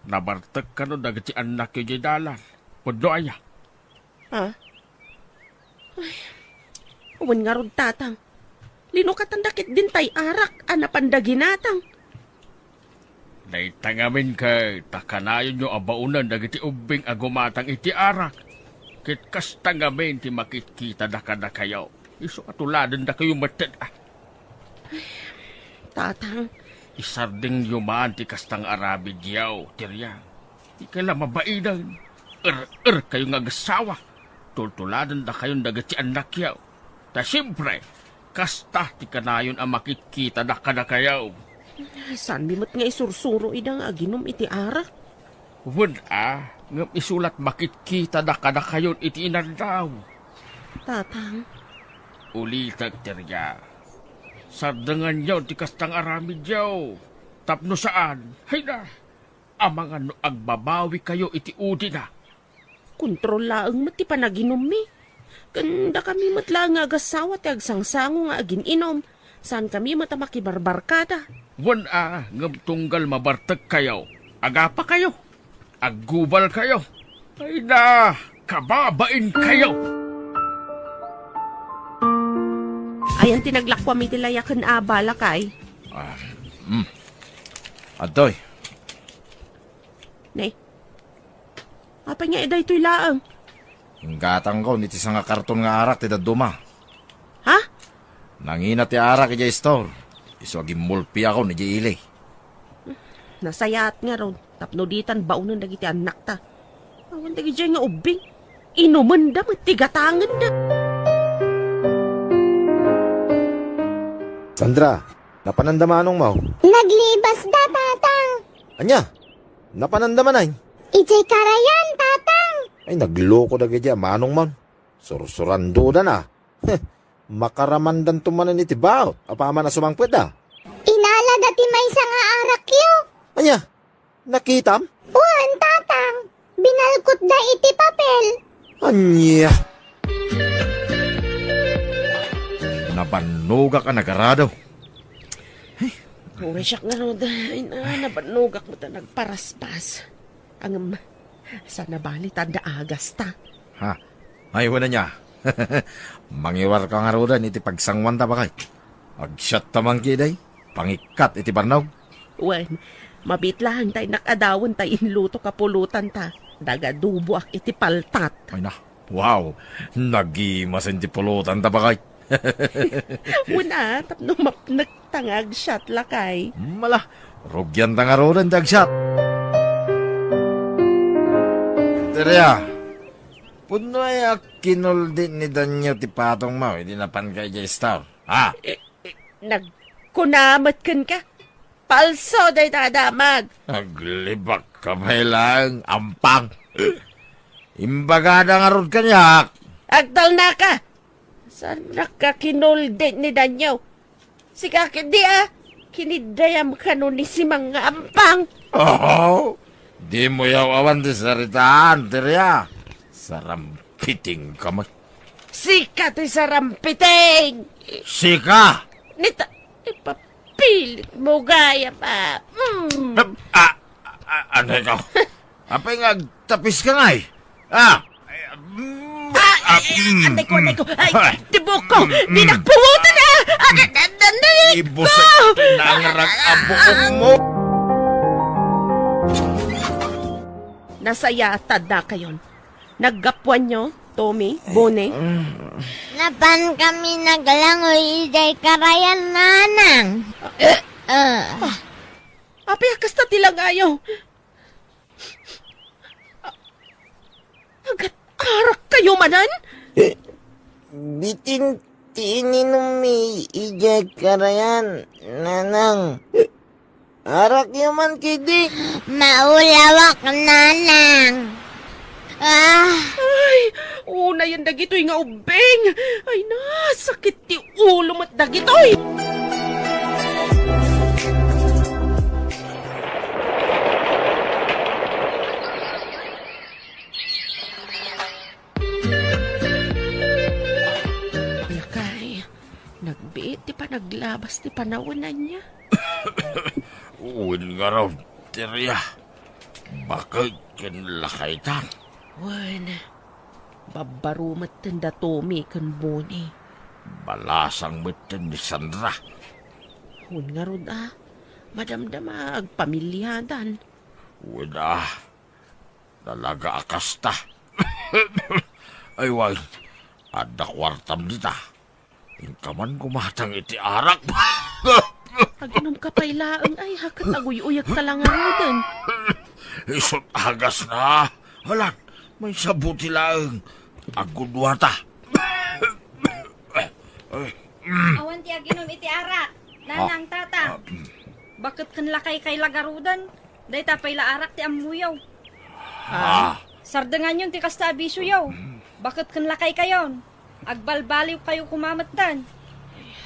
Nabartek kano dagiti annakyo diay dalan? Pudno aya. Ha? Ay, wen ngarud, Tatang. Linukatanda ketdin tay arak a napanda ginatang. Dayta ngamin ket ta kanayonyo a baonen dagiti ubbing a gumatang iti arak. Ket kasta ngamin ti makitkitada kadakayo. Isu a tuladendakayo met, ah. Tatang. Isardengyo man ti kasta nga aramidyo, Teriang. Dikay la mabainen. Er-erkayo nga agassawa. Tultuladendakayon dagiti annakyo. Ta siempre, kasta ti kanayon a makitkitada kadakayo. Saanmi met nga isursuro ida nga aginum iti arak? Wen a, ngem isu la ti makitkitada kadakayon iti inaldaw. Tatang. Ulitek, Teria. Sardenganyo ti kasta nga aramidyo. Tapno saan, hayna, amangan no agbabawikayo iti udina. Kontrol laeng met ti panaginummi. Ken dakami met laeng nga agassawa ti agsangsango nga agin-inum. Saankami met a makibarbarkada. Wen a, ngem tunggal mabartekkayo, agapakayo, aggubalkayo. Ay na, kababainkayo! Ayan ti naglakuam iti layaken a bala, kay. Ah, mm. Adtoy. Ne? Apay nga daytoy laeng? Inggatangkon iti sanga karton nga arak ti dadduma. Ha? Nangina ti arak idiay store. Isu a gimmulpiakon idiay ili. Nasayaat ngarud, tapno ditan baonen dagiti annakta. Awan dagidiay nga ubbing. Inumenda met ti gatangenda. Sandra, napananda manongmo? Naglibasda, Tatang. Ania? Napananda manen? Idiay karayan, Tatang. Ay, nagloko dagiti a manongmon. Sursurandodan a. Heh, makaramandanto manen iti baut. Apaman a sumangpetda. Inalada ti maysa nga arakyo. Ania? Nakitam? Wen, Tatang. Binalkotda iti papel. Ania? Nabannogak a nagarado. Uray siak ngarud, ay na, nabannogak met a nagparaspas. Ngem, saan a bali ta adda agasta. Ha? Ay, wen ania. Mangiwarka ngaruden iti pagsanguanta, baket. Agsiatta man ketdi, pangikkat iti bannog. Wen, mabiit laeng tay nakadawen tay inlutok a pulotanta. Nagaduboak iti paltat. Ay na, wow, nagimasen ti pulotanta, baket. Wen a, tapno mapnek ta nga agsiat, lakay. Mala, rugianta ngaruden ti agsiat. Teria, pudno aya a kinuldi ni Danyo ti patongmo idi napanka idiay store? Ha? Eh, eh, nagkuna met kenka? Palso dayta a damag. Aglibakka pay laeng, ampang. Imbagada ngarud kaniak. Agtalnaka! Saanak a kinuldi ni Danyo? Sika ketdi a, kiniddayam kano ni Simang nga ampang. Oh, dimo yaw-awan ti saritaan, Teria. Sarampitingka met. Sika ti sarampiting! Sika! Nita, ipapilit mo gayam a. Mm. Ah, ah, ah, ano ikaw? Apay nga agtapiska ngay? Ah! Ay, mm, ah, ah, mm, anday ko, anday ko. Ay, mm. Ay, ti buokko! Mm, mm. Dinakpuotan, ah! Ah, mm. Anday ko! Ibusek ti nangrag a buokmo. Nasayaat adakayon. Naggapuanyo, Tommy, Bone? Napankami naglangoy idiay karayan, Nanang. Eh, ah. Ah, apay a kasta ti langayo? Agat-arakkayo manen? Eh, bitin ti ininummi idiay karayan, Nanang. Arakyo man ketdi. Maulawak, Nanang. Ah. Ay, unayen dagitoy nga ubbing. Ay, nasakit ti ulo met dagitoy. Lakay, nagbiit ti panaglabas ti panawen ania. Wen ngarud, Teria. Baket ken lakayta. Wen, babbaro metten da Tommy ken Boni. Balasang metten ni Sandra. Wen ngarud a, madamdama agpamiliadan. Wen a, talaga a kasta. Ay, wen, adda kuartam dita. Inka man gumatang iti arak. Aginom ka pay laeng, ay, haket aguy-uyek ka lang ngaruden. Isut' agas na. Alan, may sabuti laeng. Agudwata. Awan ti aginom iti arak. Nanang, tatang. Baket ken lakay kay la ngaruden. Dayta pay la arak ti ammoyo. Ah. Sardenganyon ti kasta a bisioyo. Baket ken lakaykayon. Agbalbaliwkayo koma metten.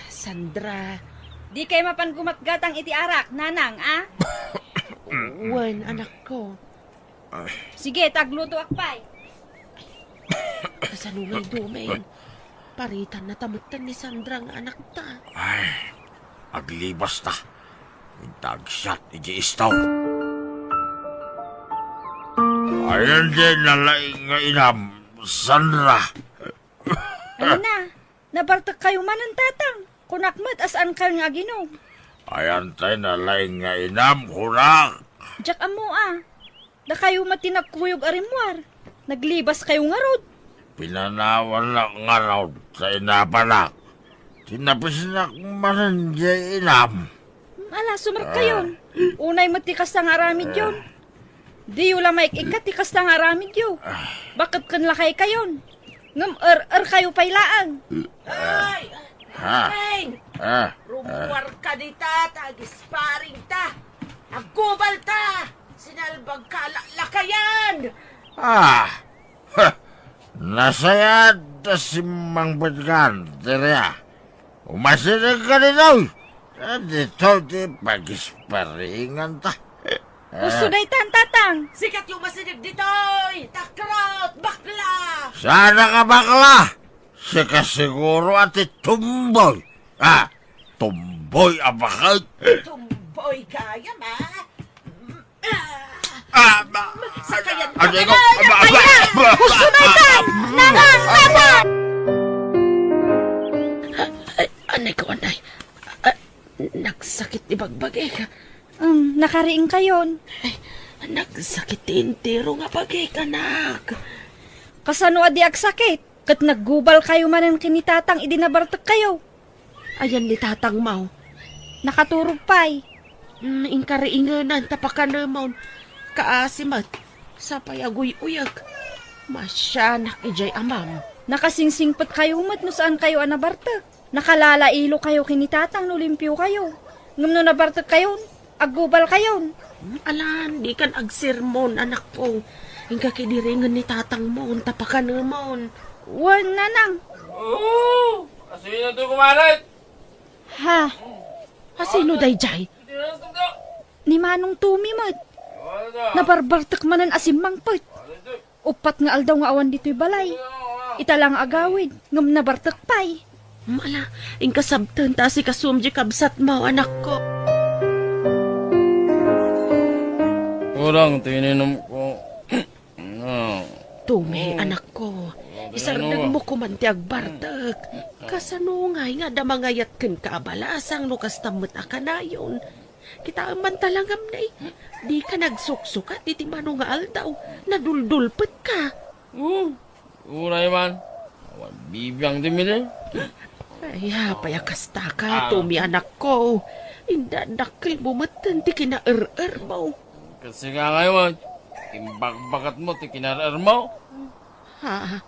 Sandra. Dikay mapan gumatgatang iti arak, nanang, a? Wen, anakko. Sige, ta aglutoak pay. Kasano ngay, Doming? Paritan na ta metten ni Sandra nga anakta. Ay, aglibas ta. Inta agsiat iti istaw. Ayan di nalaing nga inam, Sandra. Ay na, nabartek kayo manen, tatang. Kunak met a saan kayon nga aginom. Ayan tay nalaing nga inam, kunak. Diak ammo a. Dakayo met ti nagkuyog a rimmuar. Naglibas kayo ngarud. Pinanawan ngarud ta inapanak. Tinapisnak manen diay inam. Ala, sumarkayon. Unay met ti kasta nga aramidyon. Diyo la maik-ikkat ti kasta nga aramidyo. Baket ken lakaykayon. Ngem er-er kayo pay laeng. Ay! Ha? Ay! Ah, ah. Rummuar ka dita, ta agisparing ta. Aggubal ta! Sinalbag ka a laklakayan! Ah! Ha! Nasayaat ta simmangpet kan, Teria. Umasideg ka ditoy. Ditoy ti pagisparingan ta. Usto daytan, tatang. Sika ti umasideg ditoy, takrot, bakla! Saan a ka bakla? Sika siguro a ti tumboy. Ah, tumboy a baket. Tumboy gayam, a? Ah, ba, sakayan ka. Ano ko? Ay, ba, ay, ba, ba, gusto na ita. Nanang, nanang. Ay, anay ko, anay. Ah, nagsakit ti bagbagik. Um, nakariing kayon. Ay, nagsakit ti entero nga bagik, anak. Kasano a di agsakit? Ket naggubal kayo manen ken ni tatang idi nabartek kayo. Ayan ni tatang, maw? Nakaturog pay. Mm, inkariingenan ta pakanemon. Kaasi met. Sapay aguy-uyek. Masianak idiay amam. Nakasingsingpet kayo met no saan kayo a nabartek. Nakalalailo kayo ken ni tatang no limpio kayo. Ngem no nabartek kayon, aggubal kayon. Hmm, alan, dikan agsermon, anakko. Inka kidiringen ni tatangmon, ta pakanemon. Wen, nanang. Oo! Asino to, kumaret? Ha? Asino daydiay? Ni Manong Tumi met. Nabarbartek manen a simmangpet. Uppat nga aldaw nga awan ditoy balay. Ita la nga agawid, ngem nabartek pay. Mala, inkasabten ta asikasum di kabsatmo, anakko. Kurang ti ininumko. Ah. Tumi, anakko, isardengmo koman ti agbartek. Kasano ngay nga adda mangayat kenka a balasang no kasta met a kanayon? Kitaem man ta la ngem, nay, dika nagsuksukat iti mano nga aldaw. Naduldulpetka. Oo, uray man. Awan bibiang ti mili. Ay, apay a kastaka, Tumi, anakko. Inda dakkelmo metten ti kinaer-ermo. Ket sika ngay met, imbagbagtmo ti kinaer-ermo. Ha?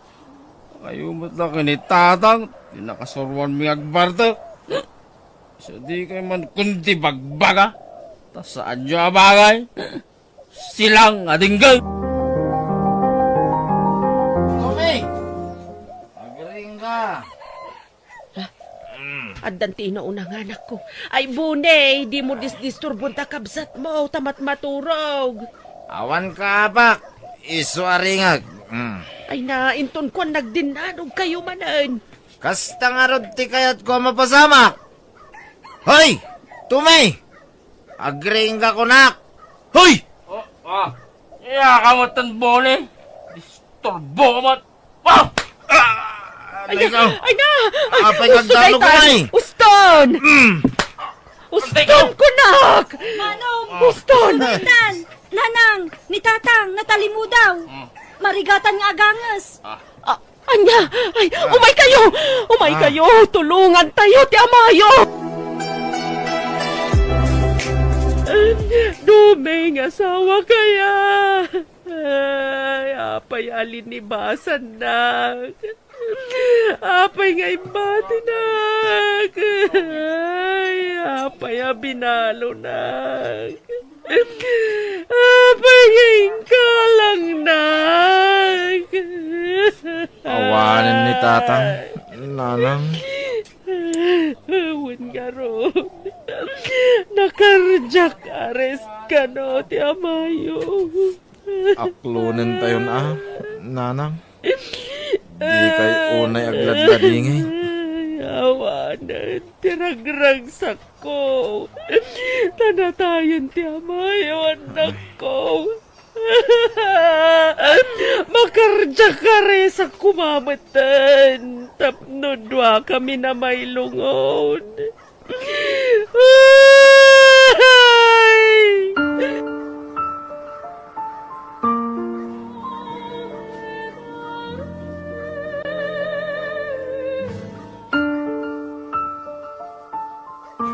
Kayo met la ken ni tatang ti nakasuroanmi nga agbartek. Sadikay man kundi bagbaga, ta saanyo a bagay. Silang a dinggen. Tumi! Agring ka. Addan ti inauna nga anakko. Ay, Buni, dimo disdisturbon ta kabsatmo, ta matmaturog. Awan ka, apak. Isu a ringag. Mm. Ay na, inton kuan nagdinnanog kayo manen. Kasta ngarud ti kayatko a mapasamak. Hoy! Tumi! Agring ka kunak! Hoy! Oh, ah. Iya ka mo tan Buni. Turbo man! Ah! Ah! Ay, Aray ko! Ay na! Ay, Apay, usto agdano ko, daytan! Nay! Uston! Mm! Uston ko, nak! Manong! Uston! Uston, daytan! Nanang, ni Tatang, natalimudaw. Mm. Marigatan nga aganges. Ah. Ah, anya? Ay, Ah. Umay kayo! Umay Ah. kayo! Tulungan tayo ti amayo! Dumeng asawa kaya! Ay, apay a linibasannak? Apay nga imbatinak? Ay, apay a binalonak? Apay nga inkalangnak? Awanen ni Tatang, Nanang. Wen ngarud, nakardiak arrest kano ti amayo. Aklonentayon a, Nanang. Dikay unay agladladingit. Awanen ti ragragsakko. Ta natayen ti amayo, annakko. Makardiak arrest koma metten tapno duakami a mailungon. Ay!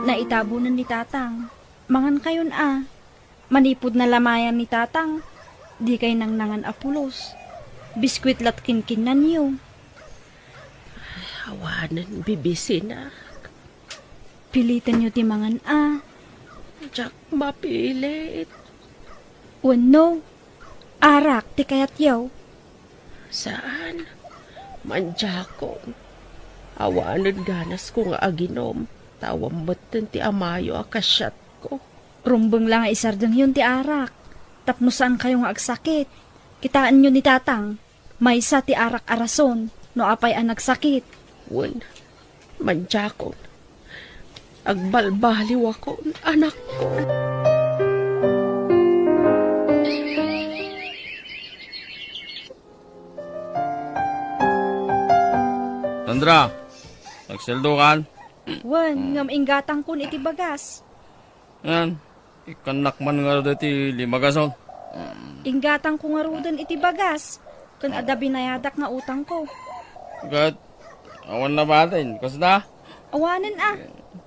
Naitabonen ni Tatang. Mangankayon a. Manipud nalamayan ni Tatang, dikay nangnangan a pulos. Biskuit la't kinkinnanyo. Awanen bibisinak. Pilitenyo ti mangan a. Diak mapilit. Wenno, arak ti kayatyo? Saan. Mandiakon. Awanen ganasko nga aginom, ta awan metten ti amayo a kasiatko. Rumbeng la nga isardengyon ti arak, tapno saankayo nga agsakit. Kitaenyo ni Tatang, maysa ti arak a rason no apay a nagsakit. Wen, mandiakon. Agbalbaliwakon, anakko. Sandra, nagsueldokan? Wen, ngem inggatangkon iti bagas. Ngan, ikkannak man ngarud iti lima gasut. Inggatangko ngaruden iti bagas, ken adda binayadak nga utangko. Ket, awan nabatin, kasta? Awanen a.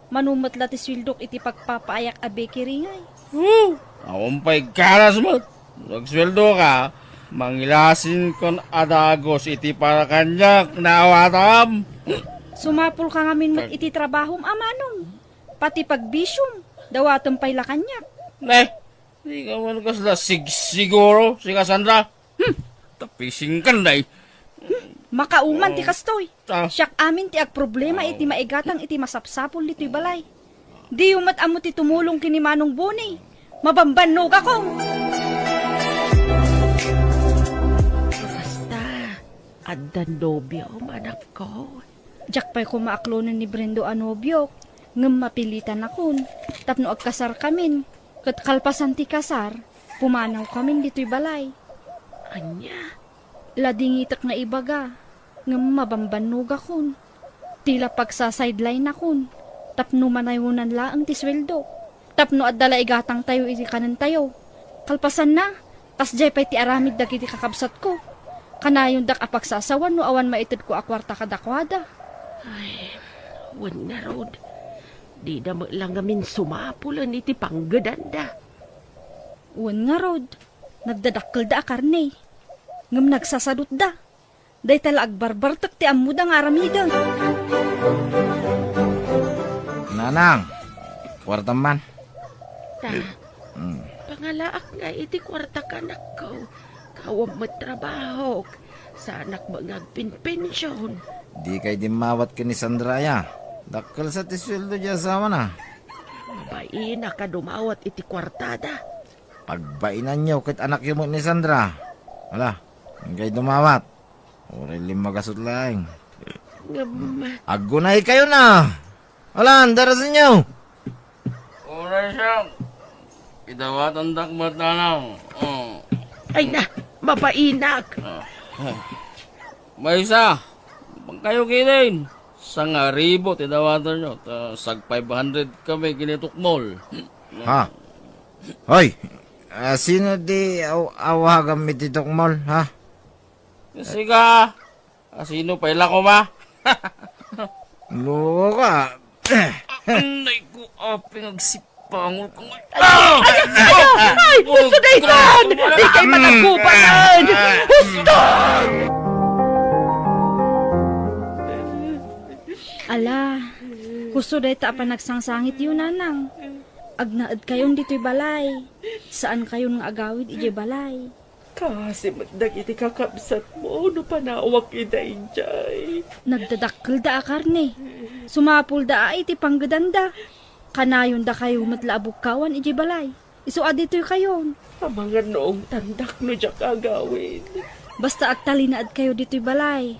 Mano met la ti sueldok iti pagpapaayak a bakery ngay. Huh! Awan pay ganas met. Nagsueldoka, mangilasin kon a dagus iti para kaniak, naawatam. Sumapulka ngamin met iti trabahom a manong. Pati pagbisiom, dawatem pay la kaniak. Ne, di ka man kasla sigsiguro, si Cassandra. Hmm. Tapisingkan, day. Hmm. Makauman ti kastoy. Ah. Siak amin ti agproblema iti maigatang iti masapsapul ditoy balay. Diyo met ammo ti tumulong ken ni Manong Boni. Mabambannogakon. Kasta, adda nobiom, anakko? Diak pay koma aklonen ni Brendo a nobiok, ngem mapilitanakon tapno agkasarkamin. Ket kalpasan ti kasar, pumanawkamin ditoy balay. Ania? Ladingitek nga ibaga, ngem mabambannogakon. Ti la pagsa-sideline-akon, tapno manayonan laeng ti sueldo. Tapno adda la igatangtayo iti kanentayo. Kalpasanna, kasdiay pay ti aramid dagiti kakabsatko. Kanayondak a pagsasawan no awan maitedko a kuarta kadakuada. Ay, wen ngarud, dida met la ngamin sumapulen iti panggedanda. Wen ngarud, nagdadakkelda a karne, ngem nagsasadutda. Dayta la agbarbartek ti ammoda nga aramiden. Nanang, kuartam man. Ta, Mm. pangalaak nga iti kuartak, anakko. Awan met trabahok. Saanak met nga agpenpension. Dikay dimmawat ken ni Sandra aya. Dakkel sa ti sueldo ti asawana. Mabainak a dumawat iti kuartada. Pagbainanyo ket anakyo met ni Sandra. Ala, inkay dumawat. Uray lima gasut laeng. Ngem, Aggunaykayon a. Alan, darasenyo. Uray siak. Idawatandak met, Nanang. Oh. Ay na, mabainak. Ah. Maysa, bangkayo kinin. Sangaribu ti dawatenyo, ta sag five hundred kami kini tukmol. Ha? Hoy, ah, sino di aw-, awaganmi ti tukmol, ha? Sika, asino pay la koma? Luka. Anay ko, aping agsipangol ko nga. Ay! Ay! Ay! Husto daytan! Di kay managubangan! Husto! Ala, husto dayta a panagsangsangityo, nanang. Agnaedkayon ditoy balay. Saankayon nga agawid idiay balay. Kaasi met dagiti kakabsatmo no panawak ida idiay. Nagdadakkelda a karne. Sumapulda a iti panggedanda. Kanayon dakayo met la a bukkawan idiay balay. Isu a ditoykayon. Amangan no ungtandak no diak agawid. Basta agtalinaedkayo ditoy balay.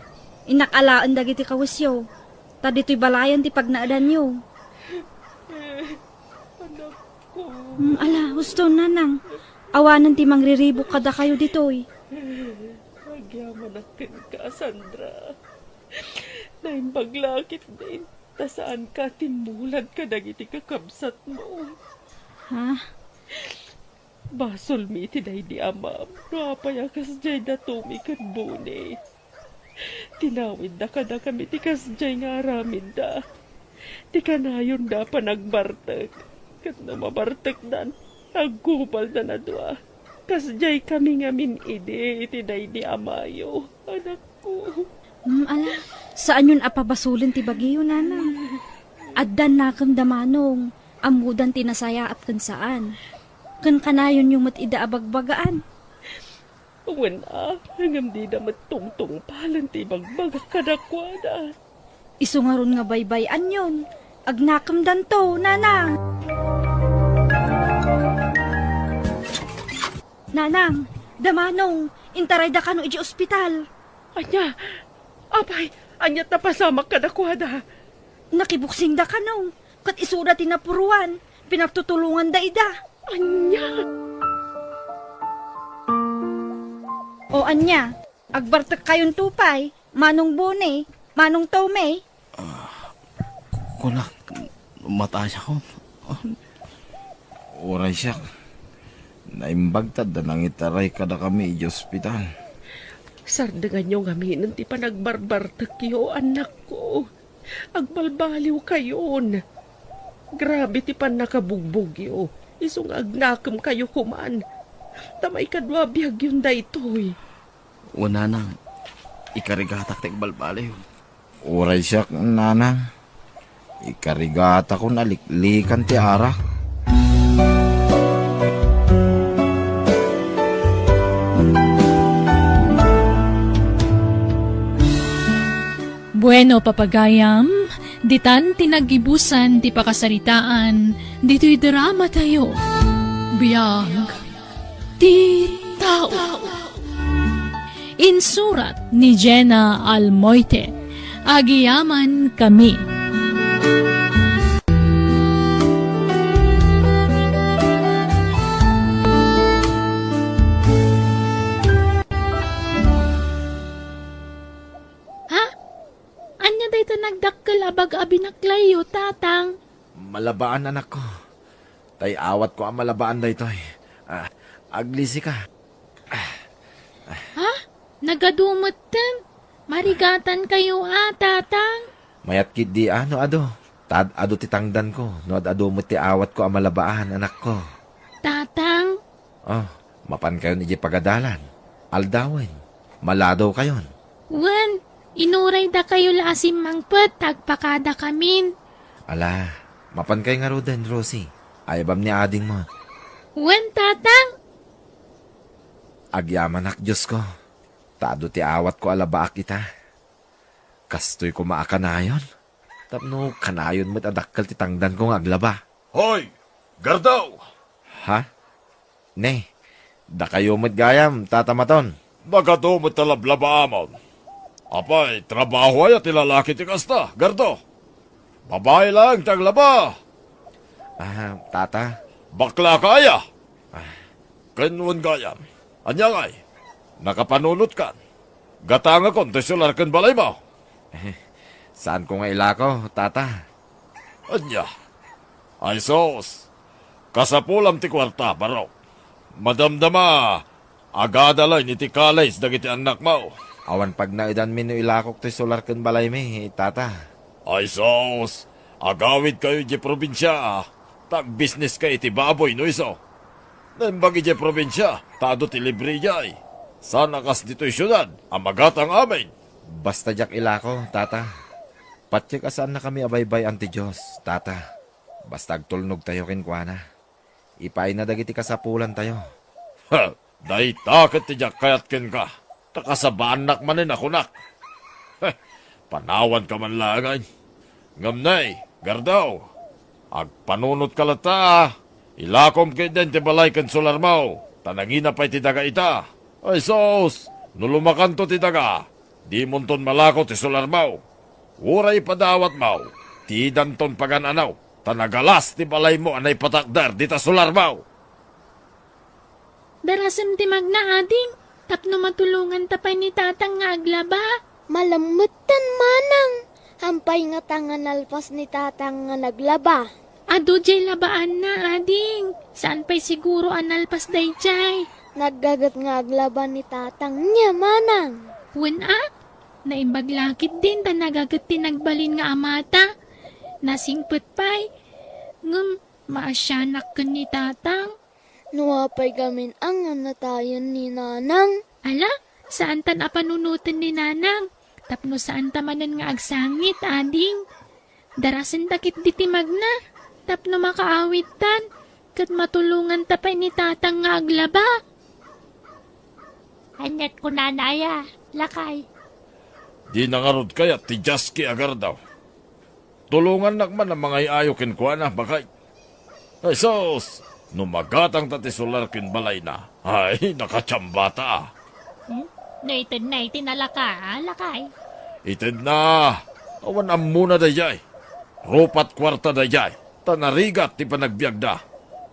Innak alaen dagiti kawesyo. Ta ditoy balayen ti pagnaedanyo. Anakko. Mm, ala, husto, nanang. Awanen ti mangriribuk kadakayo ditoy. Agyamanak kenka, Sandra. Naimbag la a ketdin, ta saanka a timmulad kadagiti kakabsatmo. Ha? Basolmi iti daydi amam no apay a kasdiay da Tommy ken Boni. Tinawidda kadakami ti kasdiay nga aramidda. Ti kanayonda a panagbartek, ket no mabartekdan, aggupaldan a dua. Kasdiay kami ngamin idi iti daydi amayo, anakko. Mm, ala, saanyon a pabasolen ti bagiyo, nanang. Addan nakem da Manong, ammodan ti nasayaat ken saan. Ken kanayonyo met ida a bagbagaan. Wen a, ngem dida met tungtungpalen ti ibagbagak kadakuada. Isu ngarud nga baybay-anyon. Agnakemdanto, nanang. Nanang, da Manong, intarayda kano idiay ospital. Ania? Apay, ania't napasamak kadakuada? Nakibuksingda kano, ket isuda ti napuruan. Pinagtutulonganda ida. Ania? O ania, agbartekkayonto pay, Manong Boni, Manong Tommy? Ah, kunak, matayakon. Uray siak, naimbag ta adda nangitaray kadakami idiay ospital. Sardenganyo ngaminen ti panagbarbartekyo, annakko. Agbalbaliwkayon. Grabe ti pannakabugbogyo. Isu nga agnakemkayo koman. Ta maikadua a biagyon daytoy. Wen, nanang, ikarigatak ti agbalbaliw. Uray siak, nanang, ikarigatakon a liklikan ti arak. Bueno, papagayam, ditan ti naggibusan ti pakasaritaan ditoy drama tayo. Biag ti tao. Insurat ni Jenna Almoite. Agiyaman kami. Ha? Ania dayta nagdakkel a bag-o a binaklayyo, Tatang? Malabaan, anakko. Tay awatko a malabaan daytoy. Ah, aglisika. Ha? Nagadu metten? Marigatankayo a, Tatang? Mayat ketdi a no adu. Ta ad-adu ti tangdanko no ad-adu met ti awatko a malabaan, anakko. Tatang? Oh, mapankayon idiay pagadalan. Aldawen, maladawkayon. Wen, inuraydakayo la a simmangpet ta agpakadakamin. Ala, mapankay ngaruden, Rosie. Aybam ni adingmo. Wen, Tatang. Agyamanak, Diosko, ta adu ti awatko a labaak ita. Kastoy koma a kanayon. Tapno kanayon met a dakkel ti tangdanko nga aglaba. Hoy, Gardaw! Ha? Ne, dakayo met gayam, Tata Maton. Nagadu met ta lablabaamon. Apay, trabaho aya ti lalaki ti kasta, Gardaw? Babai laeng ti aglaba. Ah, Tata. Bakla ka aya? Ah. Ken wen gayam. Ania ngay? Nakapanunotkan? Gatangakon ti solar ken balaymo. Saanko nga ilako, Tata. Ania? Ay sus, kasapulam ti kuarta, barok. Madamdama, agadalen iti college dagiti annakmo. Awan pagnaedanmi no ilakok ti solar ken balaymi, Tata. Ay sus, agawidkayo idiay probinsia, ta agbisneska iti baboy no isu. Naimbag idiay probinsia, ta adu ti libre idiay. Saan a kas ditoy siudad a magatang amin. Basta diak ilako, Tata. Patiek a saannakami a baybay-an ti Dios, Tata. Basta agtulnogtayo kenkuana. Ipaayna dagiti kasapulantayo. Ha, dayta ket ti diak kayat kenka, ta kasabaannak manen a kunak. Heh, panawanka man laengen. Ngem nay, Gardo, agpanunotka latta. Ilakom ketdin ti balay ken solarmo, ta nangina pay ti daga ita. Ay sus, no lumakanto ti daga, dimonton malako ti solarmo. Uray ipadawatmo, tidanton pagan-ano, ta nagalas ti balaymo a naipatakder dita solarmo. Darasem ti magna, ading, tapno matulonganta pay ni Tatang nga aglaba. Malammetten, manang. Hampay ngata nga nalpas ni Tatang nga naglaba? Adu diay labaanna, ading. Saan pay siguro a nalpas daydiay? Naggaget nga aglaba ni Tatang niya, manang. Wen a? Naimbag la ketdin ta nagaget ti nagbalin nga amata. Nasingpet pay. Ngem maasianak ken ni Tatang. No apay gamin a nga natayen ni Nanang? Ala, saantan a panunoten ni Nanang, tapno saanta manen nga agsangit, ading. Darasenta ketdi ti magna, tapno makaawidtan, ket matulonganta pay ni Tatang nga aglaba. Aniat kunana aya, lakay? Dina ngarud kayat ti Jaski a Gardo. Tulongannak man a mangay-ayo kenkuana, baket. Ay sus! No magatangta ti solar ken balayna, ay, nakatiambata. Hmm? No itedna iti nalaka, a, lakay? Itedna! Awan ammona daydiay. Rupat kuarta daydiay, ta narigat ti panagbiagda.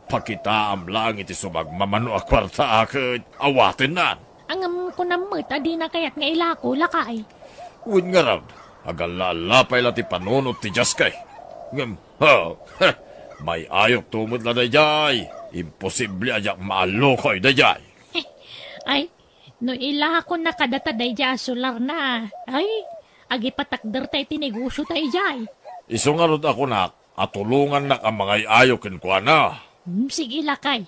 Pakitaam laeng iti sumagmamano a kuarta a ket awatennan. Ngem kunam met a dina kayat nga ilako, lakay? Wen ngarud, agalla-alla pay la ti panunot ti Dios kay. Ngem, ha, ha, may-ayokto met la daydiay. Imposible a diak maallukoy daydiay. Ay, no ilakona kadata daydiay a solarna, ay, agipatakderta iti negosio daydiay. Isu ngarud a kunak, a tulongannak a mangay-ayo kenkuana. Hmm, sige, lakay.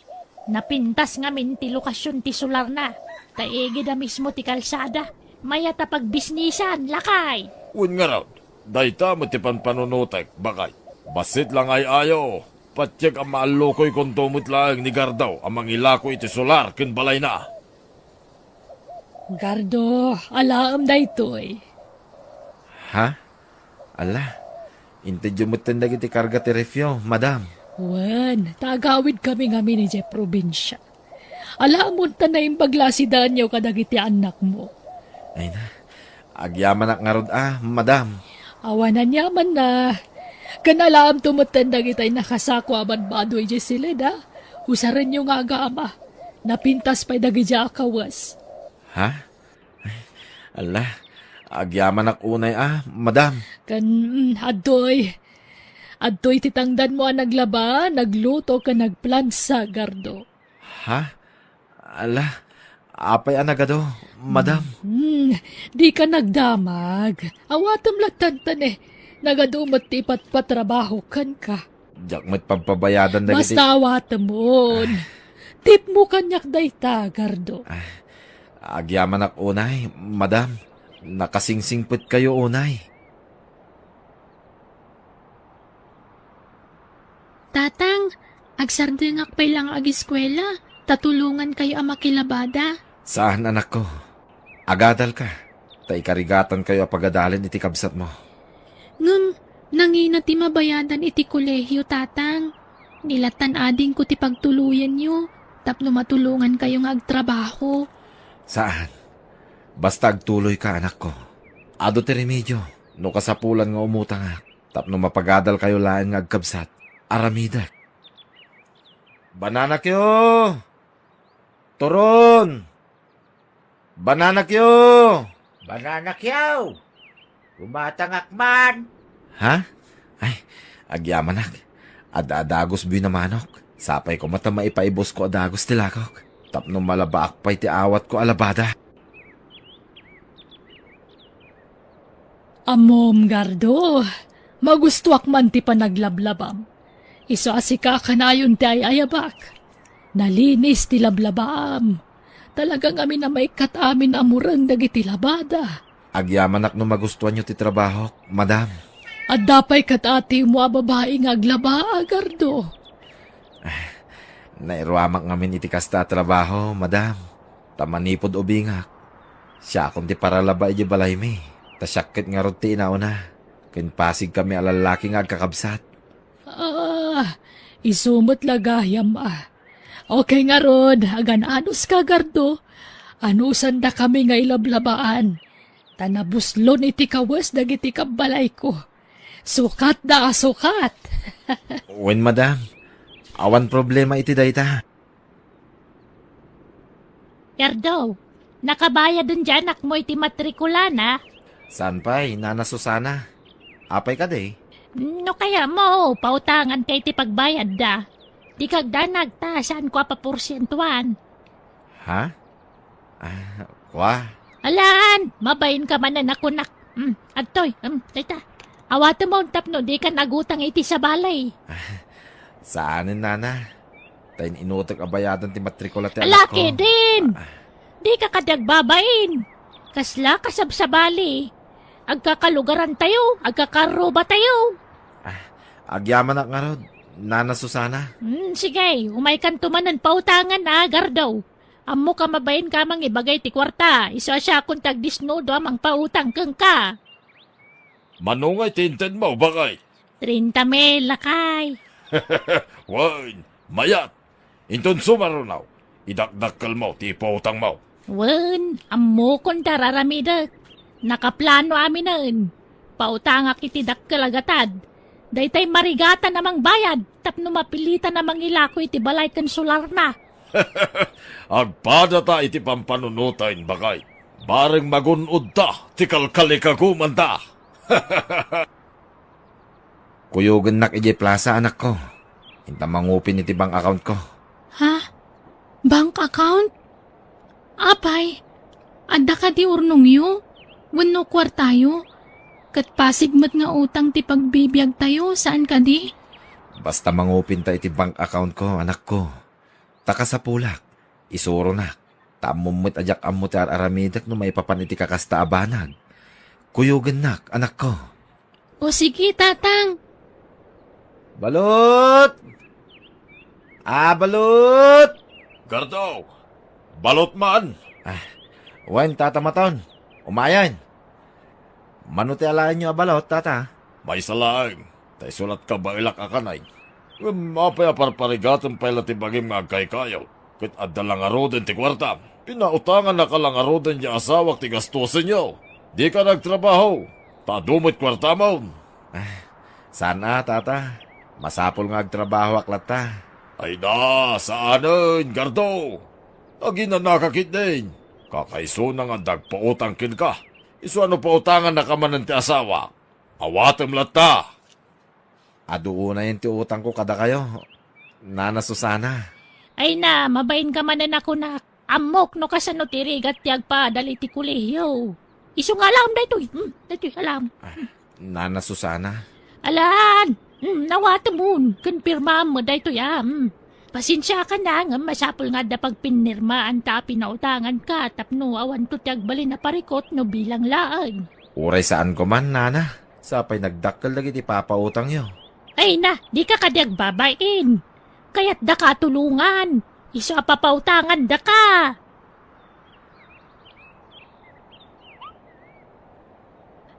Napintas ngamin ti lokasion ti solarna, ta igida mismo ti kalsada. Mayat a pagbisnisan, lakay. Wen ngarud, dayta met ti panpanunotek, baket. Bassit la nga ay-ayo, patiek a maallukoykonto met laeng ni Gardo a mangilako iti solar ken balayna. Gardo, alaem daytoy. Ha? Ala, intedyo metten dagiti karga ti refyo, madam. Wen, ta agawidkami ngamin idiay probinsia. Alaem ta naimbag la a sidaenyo kadagiti annakmo. Ay na, agyamanak ngarud a, madam. Awan aniamanna. Ken alaemto metten dagitay nakasako a badbado idiay siled a. Usarenyo nga agama. Napintas pay dagidiay a kawes. Ha? Ala, agyamanak unay a, madam. Ken, mm, adtoy. Adtoy ti tangdanmo a naglaba, nagluto, ken nagplansa, Gardo. Ha? Ala, apay a nagadu, madam? Mm, dika nagdamag. Awatem lattan, eh. Nagadu met ti ipatpatrabaho kenka. Diak met pampabayadan dagiti. Basta awatemon. Tipmo kaniak dayta, Gardo. Ah, agyamanak unay, madam. Nakasingsingpetkayo unay. Tatang, agsardengak pay la nga agiskuela, ta tulongankayo a makilabada. Saan, anakko. Agadalka, ta ikarigatankayo a pagadalen iti kabsatmo. Ngem, nangina ti mabayadan iti kolehio, Tatang. Nilatan adingko ti pagtuloyenyo tapno matulongankayo nga agtrabaho. Saan. Basta agtuloyka, anakko. Adu ti remedio, no kasapulan nga umutangak, tapno mapagadalkayo laeng nga agkabsat. Aramidek. Bananakyo! Turon! Bananakyo! Pananakyaw! Gumatangak man! Ha? Ay, agyamanak. Ad-adagos buy na manok. Sapay koma ta maipaibus ko a dagos ti lakok. Tapno malabaak pay ti awat ko a labada. Ammom, Gardo, magustoak man ti panaglablabam. Isu a sika a kanayon ti ay-ayabak. Nalinis ti lablabaam. Talaga ngamin a maikkat amin a mureng dagiti labada. Agyamanak no magustuanyo ti trabahok, madam. Adda pay kat-atimo a babai nga aglaba, Gardo. Nairuamak ngamin iti kasta a trabaho, madam. Ta manipud ubingak, siakon ti paralaba idiay balaymi. Ta siak ket ngarud ti inauna. Ken pasigkami a lallaki nga agkakabsat. Ah, isu met la gayam, a. Okay ngarud, agan-anos ka, Gardo. Anusandakami nga ilablabaan. Ta nabuslon iti kawes dagiti kabbalayko. Sukatda a sukat. Wen, madam. Awan problema iti dayta. Gardo, nakabayaden ti anakmo iti matrikulana? Saan pay, Nana Susana? Apay kadi? No kayatmo, pautanganka iti pagbayadda. Dika agdanag ta saanko a paporsientuan. Ha? Ah, kua? Alan, mabainka manen a kunak. Hmm, adtoy, hmm, dayta. Awatemon tapno dika nagutang iti sabali. Saanen, nana. Ta in-inutek a bayadan ti matrikula ti anakko. Ala, Kevin! Ah. Dika kadi agbabain. Kasla kasabsabali. Agkakalugarantayo, agkakarrubatayo. Ah, agyamanak ngarud, Nana Susana. Hmm, sige, umaykanto manen pautangan, a, Gardo. Ammok a mabainka a mangibagay ti kuarta, isu a siakon ti agdisnudo a mangpautang kenka. Mano ngay ti intedmo, baket? Treinta mil, lakay. Wen, mayat. Inton sumaruno, idakdakkelmo ti ipautangmo. Wen, ammokon ti ar-aramidek. Nakaplano aminen. Pautangak iti dakkel a gatad. Daytay marigatan a mangbayad tapno mapilitan a mangilako iti balay ken solarna. Agpadata iti pampanunoten, baket. Bareng magun-odta ti kalkalikagumanda. Kuyogennak idiay plasa, anakko. Inta mangupin iti bank accountko. Ha? Bank account? Apay, adda kadi urnongyo? Wenno kuartayo? Ket pasig met nga utang ti pagbibiagtayo, saan kadi? Basta mangupinta iti bank accountko, anakko. Ta kasapulak, isuronak. Ta ammom met a diak ammo ti ar-aramidek no maipapan iti kakasta a banag. Kuyogennak, anakko. O sige, Tatang. Balot! Ah, Balot! Gardo! Balot man! Ah, wen, Tata Maton. Umayen. Mano ti alaenyo a balot, Tata? Maysa laeng, ta isu lat kabaelak a kanay. Ngem apay a parparigatem pay la ti bagim nga agkaykayot, ket adda la ngaruden ti kuarta? Pinautangannaka la ngaruden ti asawak ti gastusenyo. Dika nagtrabaho, ta adu met kuartamon. Ah, saan a, Tata. Masapul nga agtrabahoak latta. Ay na, saanen, Gardo. Aginanaka ketdin. Kakaisuna nga adda agpautang kenka. Isu a no pautangannaka manen ti asawak, awatem latta. Adu unayen ti utangko kadakayo, Nana Susana. Ay na, mabainka manen a kunak. Ammok no kasano ti rigat ti agpaadal iti kolehiyo. Isu nga alam daytoy. Hmm, daytoy alam. Ah, Nana Susana. Alan, hmm, nawatemon. Ken pirmaam met daytoy, ah. Hmm. Pasensiakan a, ngem masapul nga adda pagpinnirmaanta a pinautanganka tapno awanto ti agbalin a parikut no bilang laeng. Uray saanko man, nana, sapay nagdakkel dagiti papautangyo. Ay na, dika kadi agbabain. Kayatdaka a tulongan. Isu a papautangandaka.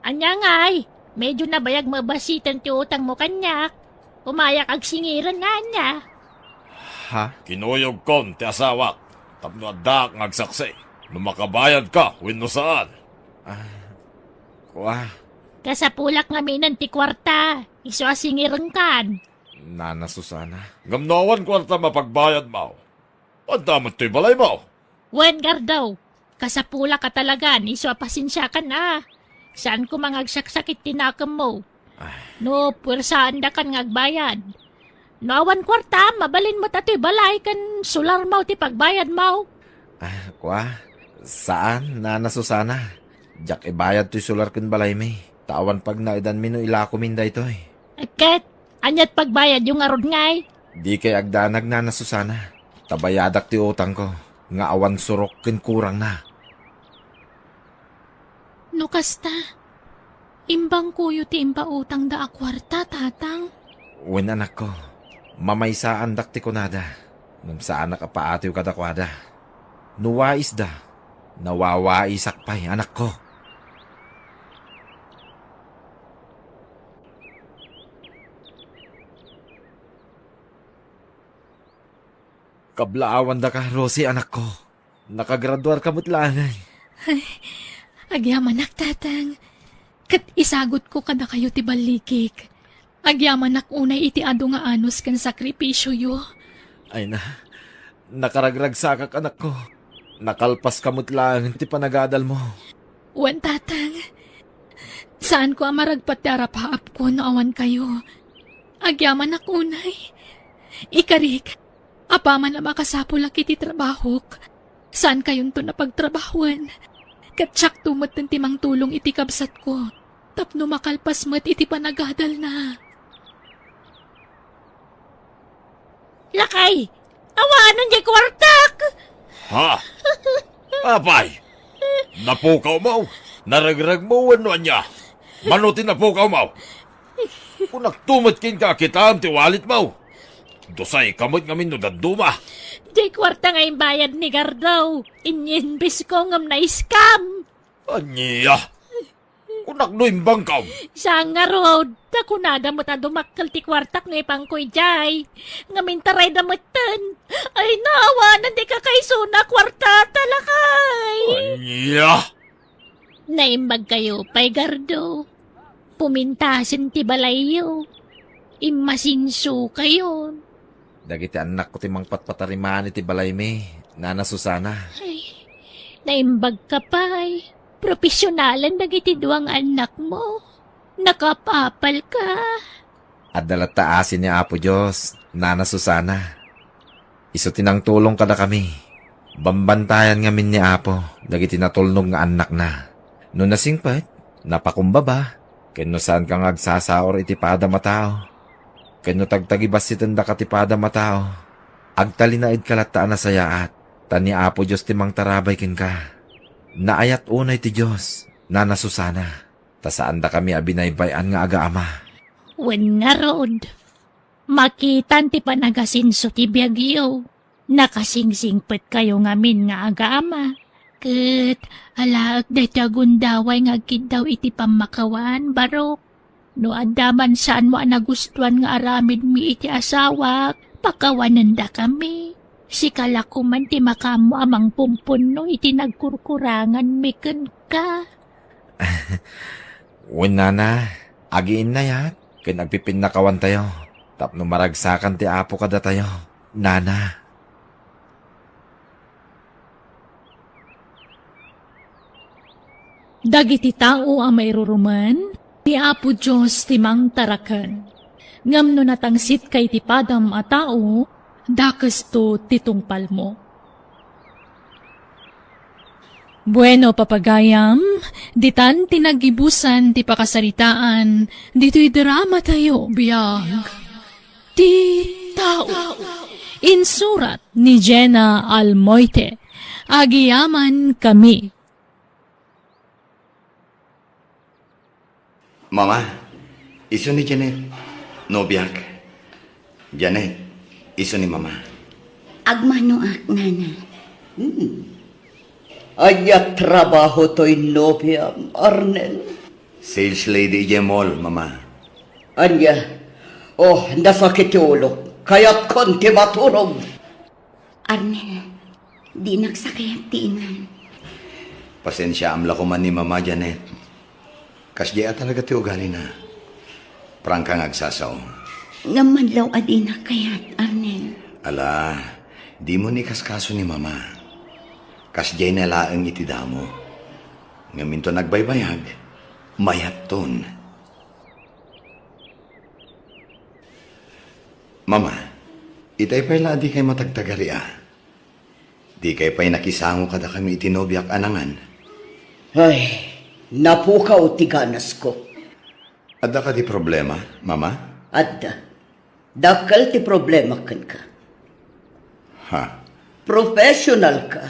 Ania ngay, medio nabayag mabasiten ti utangmo kaniak. Umayak agsingiren nga ania. Ha? Kinuyogkon ti asawak tapno addaak nga agsaksi no makabayadka wenno saan. Ah, kua. Kasapulak ngaminen ti kuarta, isu a singirenkan. Nana Susana. Ngem no awan kuarta mapagbayadmo, adda met toy balaymo. Wen, Gardo. Kasapulak a talagan, isu a pasensiakan a. Saan koma nga agsaksakit ti nakemmo. Ah. No, puersaandakan nga agbayad. No awan kuarta, mabalin met a toy balay ken solarmo ti pagbayadmo. Ah, kua? Saan, Nana Susana. Diak ibayad toy solar ken balaymi. Ta awan pagnaedanmi no ilakomin daytoy. Ket, aniat pagbayadyo ngarud ngay? Dikay agdanag, Nana Susana. Ta bayadak ti utangko, nga awan surok ken kurangna. No kasta, imbangkoyo ti impautangda a kuarta, Tatang? Wen, anakko, mamaysaandak ti kunada, ngem saanak a paatiw kadakuada. No waisda, nawawaisak pay, anakko. Kablaawandaka, Rosie, anakko. Nakagraduarka met laeng. Ay, agyamanak, Tatang. Ket isagutko kadakayo ti ballikik. Agyamanak unay iti adu nga anus ken sakripisioyo. Ay na, nakaragragsakak, anakko. Nakalpaska met laeng ti panagadalmo. Wen, Tatang. Saanko a maragpat ti arapaapko no awan kayo. Agyamanak unay. Ikarik, apaman a makasapulak iti trabahok, saankayonto a pagtrabahoen. Ket siakto metten ti mangtulong iti kabsatko tapno makalpas met iti panagadalna. Lakay, awanen diay kuartak! Ha? Apay? Napukawmo? Naregragmo wenno ania? Mano ti napukawmo? Kunakto met kenka a kitaem ti walletmo. Dusayka met ngamin no dadduma. Diay kuarta nga imbayad ni Gardo. Inyinbisko ngem na-scam. Ania? Kunak no imbangkaw. Saan ngarud, ta kunada met a dumakkel ti kuartak no ipanko idiay. Ngem intarayda metten. Ay, naawanan ti kakaisuna a kuarta, ta lakay. Ania? Naimbagkayo pay, Gardo. Pumintasen ti balayyo. Immasinsokayon. Dagiti annakko ti mangpatpatariman iti balaymi, Nana Susana. Ay, naimbagka pay. Profesionalen dagiti dua nga annakmo. Nakaapapalka. Adda latta asi ni Apo Dios, Nana Susana. Isu ti nangtulong kadakami. Bambantayan ngamin ni Apo dagiti natulnog nga annakna. No nasingpet, napakumbaba, ken no saanka nga agsasaur iti padam a tao, ken no tagtagibassitendaka ti padam a tao, agtalinaedka latta a nasayaat, ta ni Apo Dios ti mangtarabay kenka. Naayat unay ti Dios, Nana Susana, ta saandakami a binaybay-an nga agaama. Wen ngarud, makitan ti panagasinso ti biagyo. Nakasingsingpetkayo ngamin nga agaama. Ket alaek daytoy a gundaway nga agkiddaw iti pammakawan, Barok. No adda man saanmo a nagustuan nga aramidmi iti asawak, pakawanendakami. Sika la koma ti makaammo a mangpumpunno iti nagkurkuranganmi kenka. Wen, Nana, agiinnayat ken agpipinnakawantayo tapno maragsakan ti Apo kadatayo, Nana. Dagiti tao a mairurumen, ni Apo Dios ti mangtaraken. Ngem no natangitka iti padam a tao, dakesto ti tungpalmo. Bueno, papagayam, ditan ti naggibusan ti pakasaritaan ditoy dramatayo, biag. Ti tao. Insurat ni Jenna Almoite. Agyamankami. Mama, isu ni Janet, nobiak. Janet, isu ni Mama. Agmanoak, Nana. Hmm. Ania trabaho toy nobiam, Arnel? Sales lady idiay mall, Mama. Ania? Oh, nasakit ti ulok. Kayatkon ti maturog. Arnel, dinak sakayat ti inam. Pasensiaam la koma ni Mama, Janet. Kasdiay a talaga ti ugalina. Prangka nga agsasao. Ngem manlaw a dinak kayat, Arnel. Ala, dimo ni kaskaso ni Mama. Kasdiay ne laeng iti damo. Ngem inton agbaybayag, mayatton. Mama, itay pay la a dikay matagtagari a. Dikay pay nakisango kadakami iti nobiak a nangan. Ay, napukaw ti ganasko. Adda kadi problema, Mama? Adda. Dakkel ti problema kenka. Ha? Professional ka.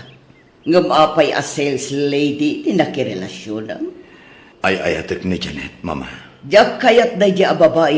Ngem apay a sales lady ti nakirelasionam? Ay-ayatek ni Janet, Mama. Diak kayat daydi a babai